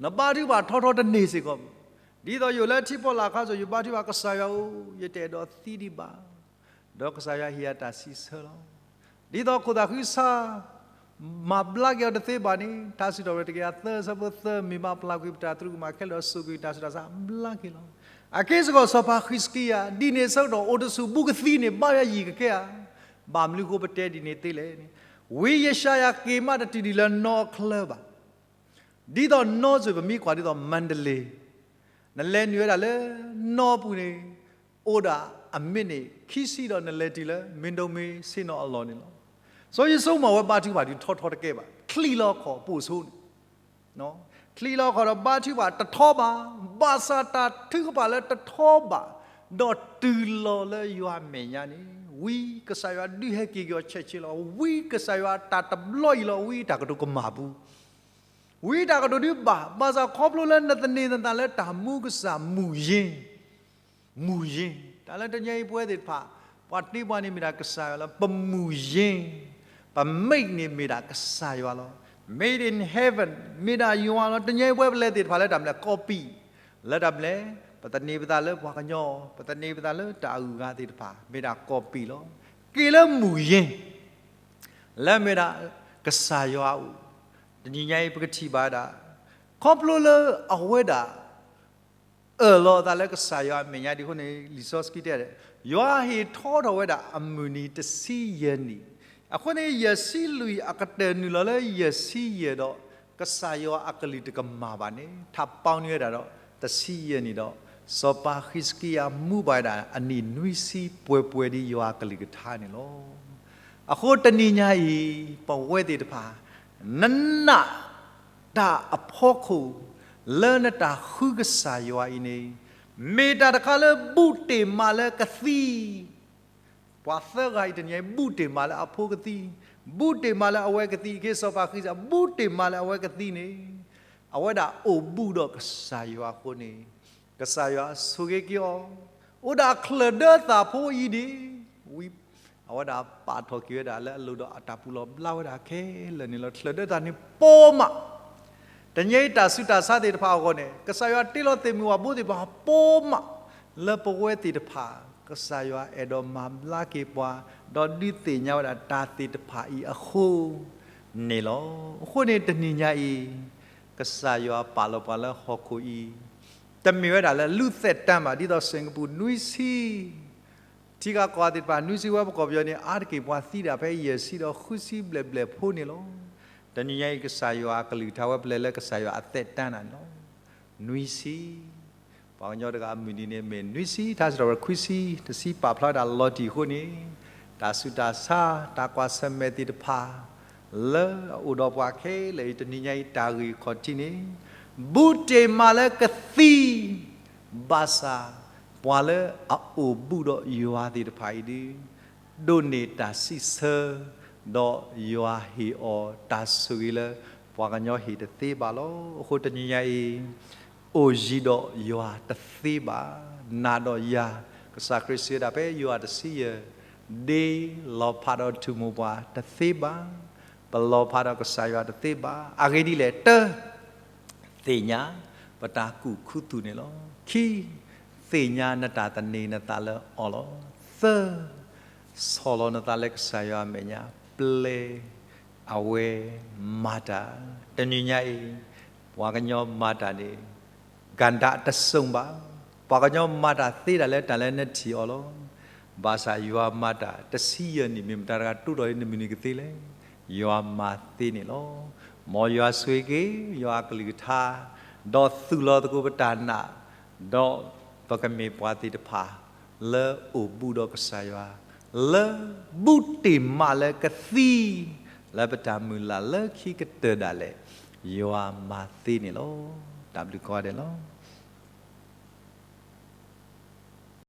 နဘါထုကဖၣ်ထီထီတန့ၢ်စ့ၢ်ကီးဘၣ်. ဒ်သိးယအိၣ်လၢထံဖီလာ်အခါစီၤ ယဘါထုကဖၣ်ကစၢ်ယွၤဧၢ, ယတအဲၣ်ဒိးသံဒံးဘၣ်. ဒီးကစၢ်ယွၤဟ့ၣ်ယၤတၢ်စံးဆၢလီၤ. ဒ်သိးခိၣ်သးဃံဆါ မၤဘျါက့ၤအီၤတသ့ဘၣ်န့ၣ် ထါစံးထီၣ်ပတြၢၤတကယၤသၢ အဆၢဖိသၢ မ့ၢ်မၤပျၢ်ကွံာ်ပတၢ်သရူးကမၣ်ခဲလၢာ် စိာ်ကွံာ်တၢ်ဆူးတၢ်ဆါဘျါက့ၤလီၤ. အက့ၢ်စ့ၢ်ကီးစီၤပၤဃံးစကံယၤ ဒ်န့ၣ်အဆၢကတီၢ်အိၣ်တဆူၣ်ဘူးကသံန့ၣ် ဘါယွၤယံာ်ကကဲဧါ. ဘၣ်မနုၤဃိပတဲဒ်န့ၣ်သ့လဲၣ်န့ၣ်, ဝံယၡါယၤက့ၤမးတတုၤဒံးလၢနီအချၢဘၣ်. ဒ်သိးနီစ့ၢ် ပမ့ၢ်ကွၢ်ဒ်သိး Mandalay နလဲၤနုာ်ဝဲဒၣ်လၢနီအပူၤန့ၣ် အိၣ်ဒၣ်အမံးနံးခံဆံဒီးနလဲၤတုၤလၢ မ့ၢ်ဒိၣ်မ့ၢ်ဆ့ၣ်နီၤအလီၢ်န့ၣ်လီၤ. စီၤယိၤစိမးဝဲဘါထုကဖၣ်ဒုးထီထီတကဲဘၣ်. ချံးလီၤခီၣ်ပိာ်ဆိန့ၣ် ချံးလီၤခီၣ်ဒီးဘါထုကဖၣ်တထီဘၣ်. ဘၣ်ဆၣ်တၢ်ထုကဖၣ်လၢတထီဘၣ် ဒီးတုၤလီၤလၢယွၤမဲာ်ညါန့ၣ် ဝံကစၢ်ယွၤဒုးဟဲက့ၤက့ၤအီၤဆဲးဆဲးလီၤ. ဝံကစၢ်ယွၤတၢ်တဘျီအံၤလီၤ. ဝံတၢ်ကတိၤကမၣ်ပူၤ ဝံတၢ်ကတိၤဒုးဘၣ်. ဘၣ်ဆၣ်ခီဖျိလၢနသန့ၤနသးလၢတၢ်မူကစၢ်မူၢ်ယ့ၢ် မူၢ်ယ့ၢ်, တၢ်လၢတနံၤညါအံၤပဝဲသ့ၣ်တဖၣ် ပှၤတ့ပှၤန့ၣ်မ့ၢ်ဒၣ်ကစၢ်ယွၤလၢပမူၢ်ယ့ၢ်, ပ ပ made န့ၣ်မ့ၢ်ဒၣ်ကစၢ်ယွၤလီၤ. Made in heaven မ့ၢ်ဒၣ်ယွၤလီၤ. တနံၤအံၤပဝဲပလဲၤသ့ၣ်တဖၣ်လၢတၢ်မနုၤလဲၣ် copy လၢတၢ်မနုၤလဲၣ် ပသန့ၤပသးလၢပှၤကညီ, ပသန့ၤပသးလၢတၢ်အဂုၤအဂၤသ့ၣ်တဖၣ် မ့ၢ်ဒၣ် copy လီၤ. က့ၤလၢမူၢ်ယ့ၢ် လၢမ့ၢ်ဒၣ်ကစၢ်ယွၤအအိၣ်, တနံၤညါအံၤပကထံၣ်ဘၣ်ဝဲဒၣ် ခီဖျိလၢအဝဲဒၣ် အၢၣ်လီၤအသးလၢကစၢ်ယွၤအမဲာ်ညါဒ်အဃိန့ၣ် လံာ်စီဆှံတဲ, ယွၤဟ့ၣ်ထီၣ်ထီၣ်ဝဲဒၣ်အမုၢ်နံၤတဆံယဲၢ်နံၣ်, အဃိန့ၣ် ယဲၢ်ဆံလွံၢ်အကတၢၢ်နုာ်လီၤလၢယဲၢ်ဆံယဲၢ်ဒီး ကစၢ်ယွၤအကလုၢ်တကမၣ်ဘၣ်န့ၣ် ထးပီန့ၢ်ဝဲဒၣ်ဒီး တဆံယဲၢ်နံၣ်ဒီး စီၤပၤဟံးစကံယၤမူဘၣ်ဝဲဒၣ်အနံၣ်နွံဆံပှဲၤပှဲၤဒ်ယွၤအကလုၢ်ကထါန့ၣ်လီၤ. အဃိတနံၤညါအံၤ ပဝဲသ့ၣ်တဖၣ် နနာ် တၢ်အဖီခိၣ် လၢနတၢ်ဃုကစၢ်ယွၤအံၤန့ၣ် မ့ၢ်တၢ်တခါလၢဘူးတ့ၢ်မးလၢကသံ, ပှၤသၢဂၤအံၤတနံၤအံၤ ဘူးတ့ၢ်မးလၢအဖိကသံ, ဘူးတ့ၢ်မးလၢအဝဲကသံ, က့ၤစီၤပၤဃံးစကံယၤ ဘူးတ့ၢ်မးလၢအဝဲကသံန့ၣ် အဝဲဒၣ်အိၣ်ဘူးဒီးကစၢ်ယွၤအဃိန့ၣ် ကစၢ်ယွၤဆိၣ်ဂ့ၤက့ၤအီၤ, အိၣ်ဒၣ်ချၢၣ်ဒၢသးဖိအံၤန့ၣ် ဝံၤ အဝဲဒၣ်ပာ်ထီၣ်က့ၤဝဲဒၣ်လၢအလိၤဒီးအတၢ်ပူၤလီၢ်ဘျါဝဲဒၣ်ခဲလၢာ်န့ၣ်လီၤ. ချၢၣ်ဒၢသးန့ၣ်ပိာ်မး, တနံၤအံၤတၢ်ဆူးတၢ်ဆါသ့ၣ်တဖၣ်အဂီၢ်န့ၣ် ကစၢ်ယွၤတ့လီၤသ့ၣ်မုၢ်ဝၣ်ဘိသ့ၣ်တဖၣ်ပိာ်မး, လၢပဝဲသ့ၣ်တဖၣ် ကစၢ်ယွၤအဲၣ်ဒိးမၤဘျါက့ၤပှၤ, ဒီးဒုးသ့ၣ်ညါဝဲဒၣ်တၢ်သ့ၣ်တဖၣ်အံၤအဃိန့ၣ်လီၤ. အဃိန့ၣ်တနံၤညါအံၤ ကစၢ်ယွၤပာ်လီၤပှၤလၢဟီၣ်ခိၣ်အံၤ တမ့ၢ်ဝဲဒၣ်လၢလူၢ်သဲးတၢ်ဘၣ် ဒ်သိးစ့ၣ်ကပူၤနွံဆံ, ထံဂၤကီၢ်ဂၤသ့ၣ်တဖၣ် နွံဆံဝဲပကီၢ်ပယီၤန့ၣ် အါတက့ၢ်ပှၤသံဒၣ်ဖဲယဲၢ်ဆံဒီးဃုဆံဘျဲၣ်ဘျဲၣ်ဖိန့ၣ်လီၤ. တနံၤညါအံၤ ကစၢ်ယွၤအကလုၢ်ကထါဝဲပလဲၤလၢ ကစၢ်ယွၤအသဲးတၢ်နၤန့ၣ်လီၤ. နွံဆံ, ပှၤကညီတဂၤအမုၢ်နံၤန့ၣ်မ့ၢ်နွံဆံ ထါစံးထီၣ်ပတြၢၤခွံဆံ, တဆံပာ်ဖျါဝဲဒၣ်လီၤတံၢ်အဃိန့ၣ် တၢ်ဆူးတၢ်ဆါ တၢ်ကွၢ်ဆၢၣ်မဲာ်သ့ၣ်တဖၣ် လၢအအိၣ်ဒီးပှၤခဲလၢာ်အံၤ တနံၤညါအံၤ တၢ်ဂ့ၢ်ခီၣ်ထံးန့ၣ် ဘူးတ့ၢ်မးလၢကသံ, ဘၣ်ဆၣ် ပှၤလၢအအိၣ်ဘူးဒီးယွၤသ့ၣ်တဖၣ်အံၤဒုး ဒိးန့ၢ်တၢ်စံးဆၢ, ဒီးယွၤဟ့ၣ်အီၤတၢ်ဆိၣ်ဂ့ၤလၢ ပှၤကညီဟ့ၣ်တသ့ဘၣ်လီၤ. အဃိတနံၤညါအံၤ အိၣ်ယံၤဒီးယွၤတသ့ဘၣ်, နၤဒီးယၤ ကစၢ်ခရံာ်စံးဝဲဒၣ်ဖဲယိၤဟၣ်တဆံယဲၢ်, ဒ့လီၤဖးဒီးထူၣ်မိၢ်ပှၢ်တသ့ဘၣ်, ပလီၤဖးဒီးကစၢ်ယွၤတသ့ဘၣ်. အဂ့ၢ်ဒ်လဲၣ်, တၢ သ့ၣ်ညါ ပတၢ်ကူၣ်ခူသူၣ်န့ၣ်လီၤ. ခံ, သ့ၣ်ညါနတၢ်သန့ၤနသးလၢအီၤလီၤ. သၢ, ဆီၣ်လီၤနသးလၢကစၢ်ယွၤအမဲာ်ညါ ပျဲ အဝဲမၤတၢ်. တနံၤညါအံၤ ပှၤကညီမၤတၢ်န့ၣ် ကဏ္ဍတစုံဘၣ်. ပှၤကညီမၤတၢ်သ့ဒၣ်လၢတၢ်လၢနထံၣ်အီၤလီၤ. ဘၣ်ဆၣ်ယွၤမၤတၢ်တဆံယဲၢ်နံၣ် မ့ၢ်မတၤတဂၤတိၢ်ထီၣ်လၢနမုၢ်နံၤကသ့လဲၣ်. ယွၤမၤသ့န့ၣ်လီၤ. မ်ယွၤဆိၣ်ဂ့ၤက့ၤ ယွၤအကလုၢ်ကထါ ဒီးသူၣ်လီၤသကိးပတၢ်နာ်, ဒီးပကမ့ၢ်ပှၤသ့ၣ်တဖၣ် လၢအိၣ်ဘူးဒီးကစၢ်ယွၤ, လၢဘူးတ့ၢ်မးလၢကသံ, လၢပတၢ်မုၢ်လၢ်လၢခံကတၢၢ်ဒၣ်လဲာ်, ယွၤမၤသ့န့ၣ်လီၤ. တၢ်ဘျုးကိးဂၤဒဲးလီၤ.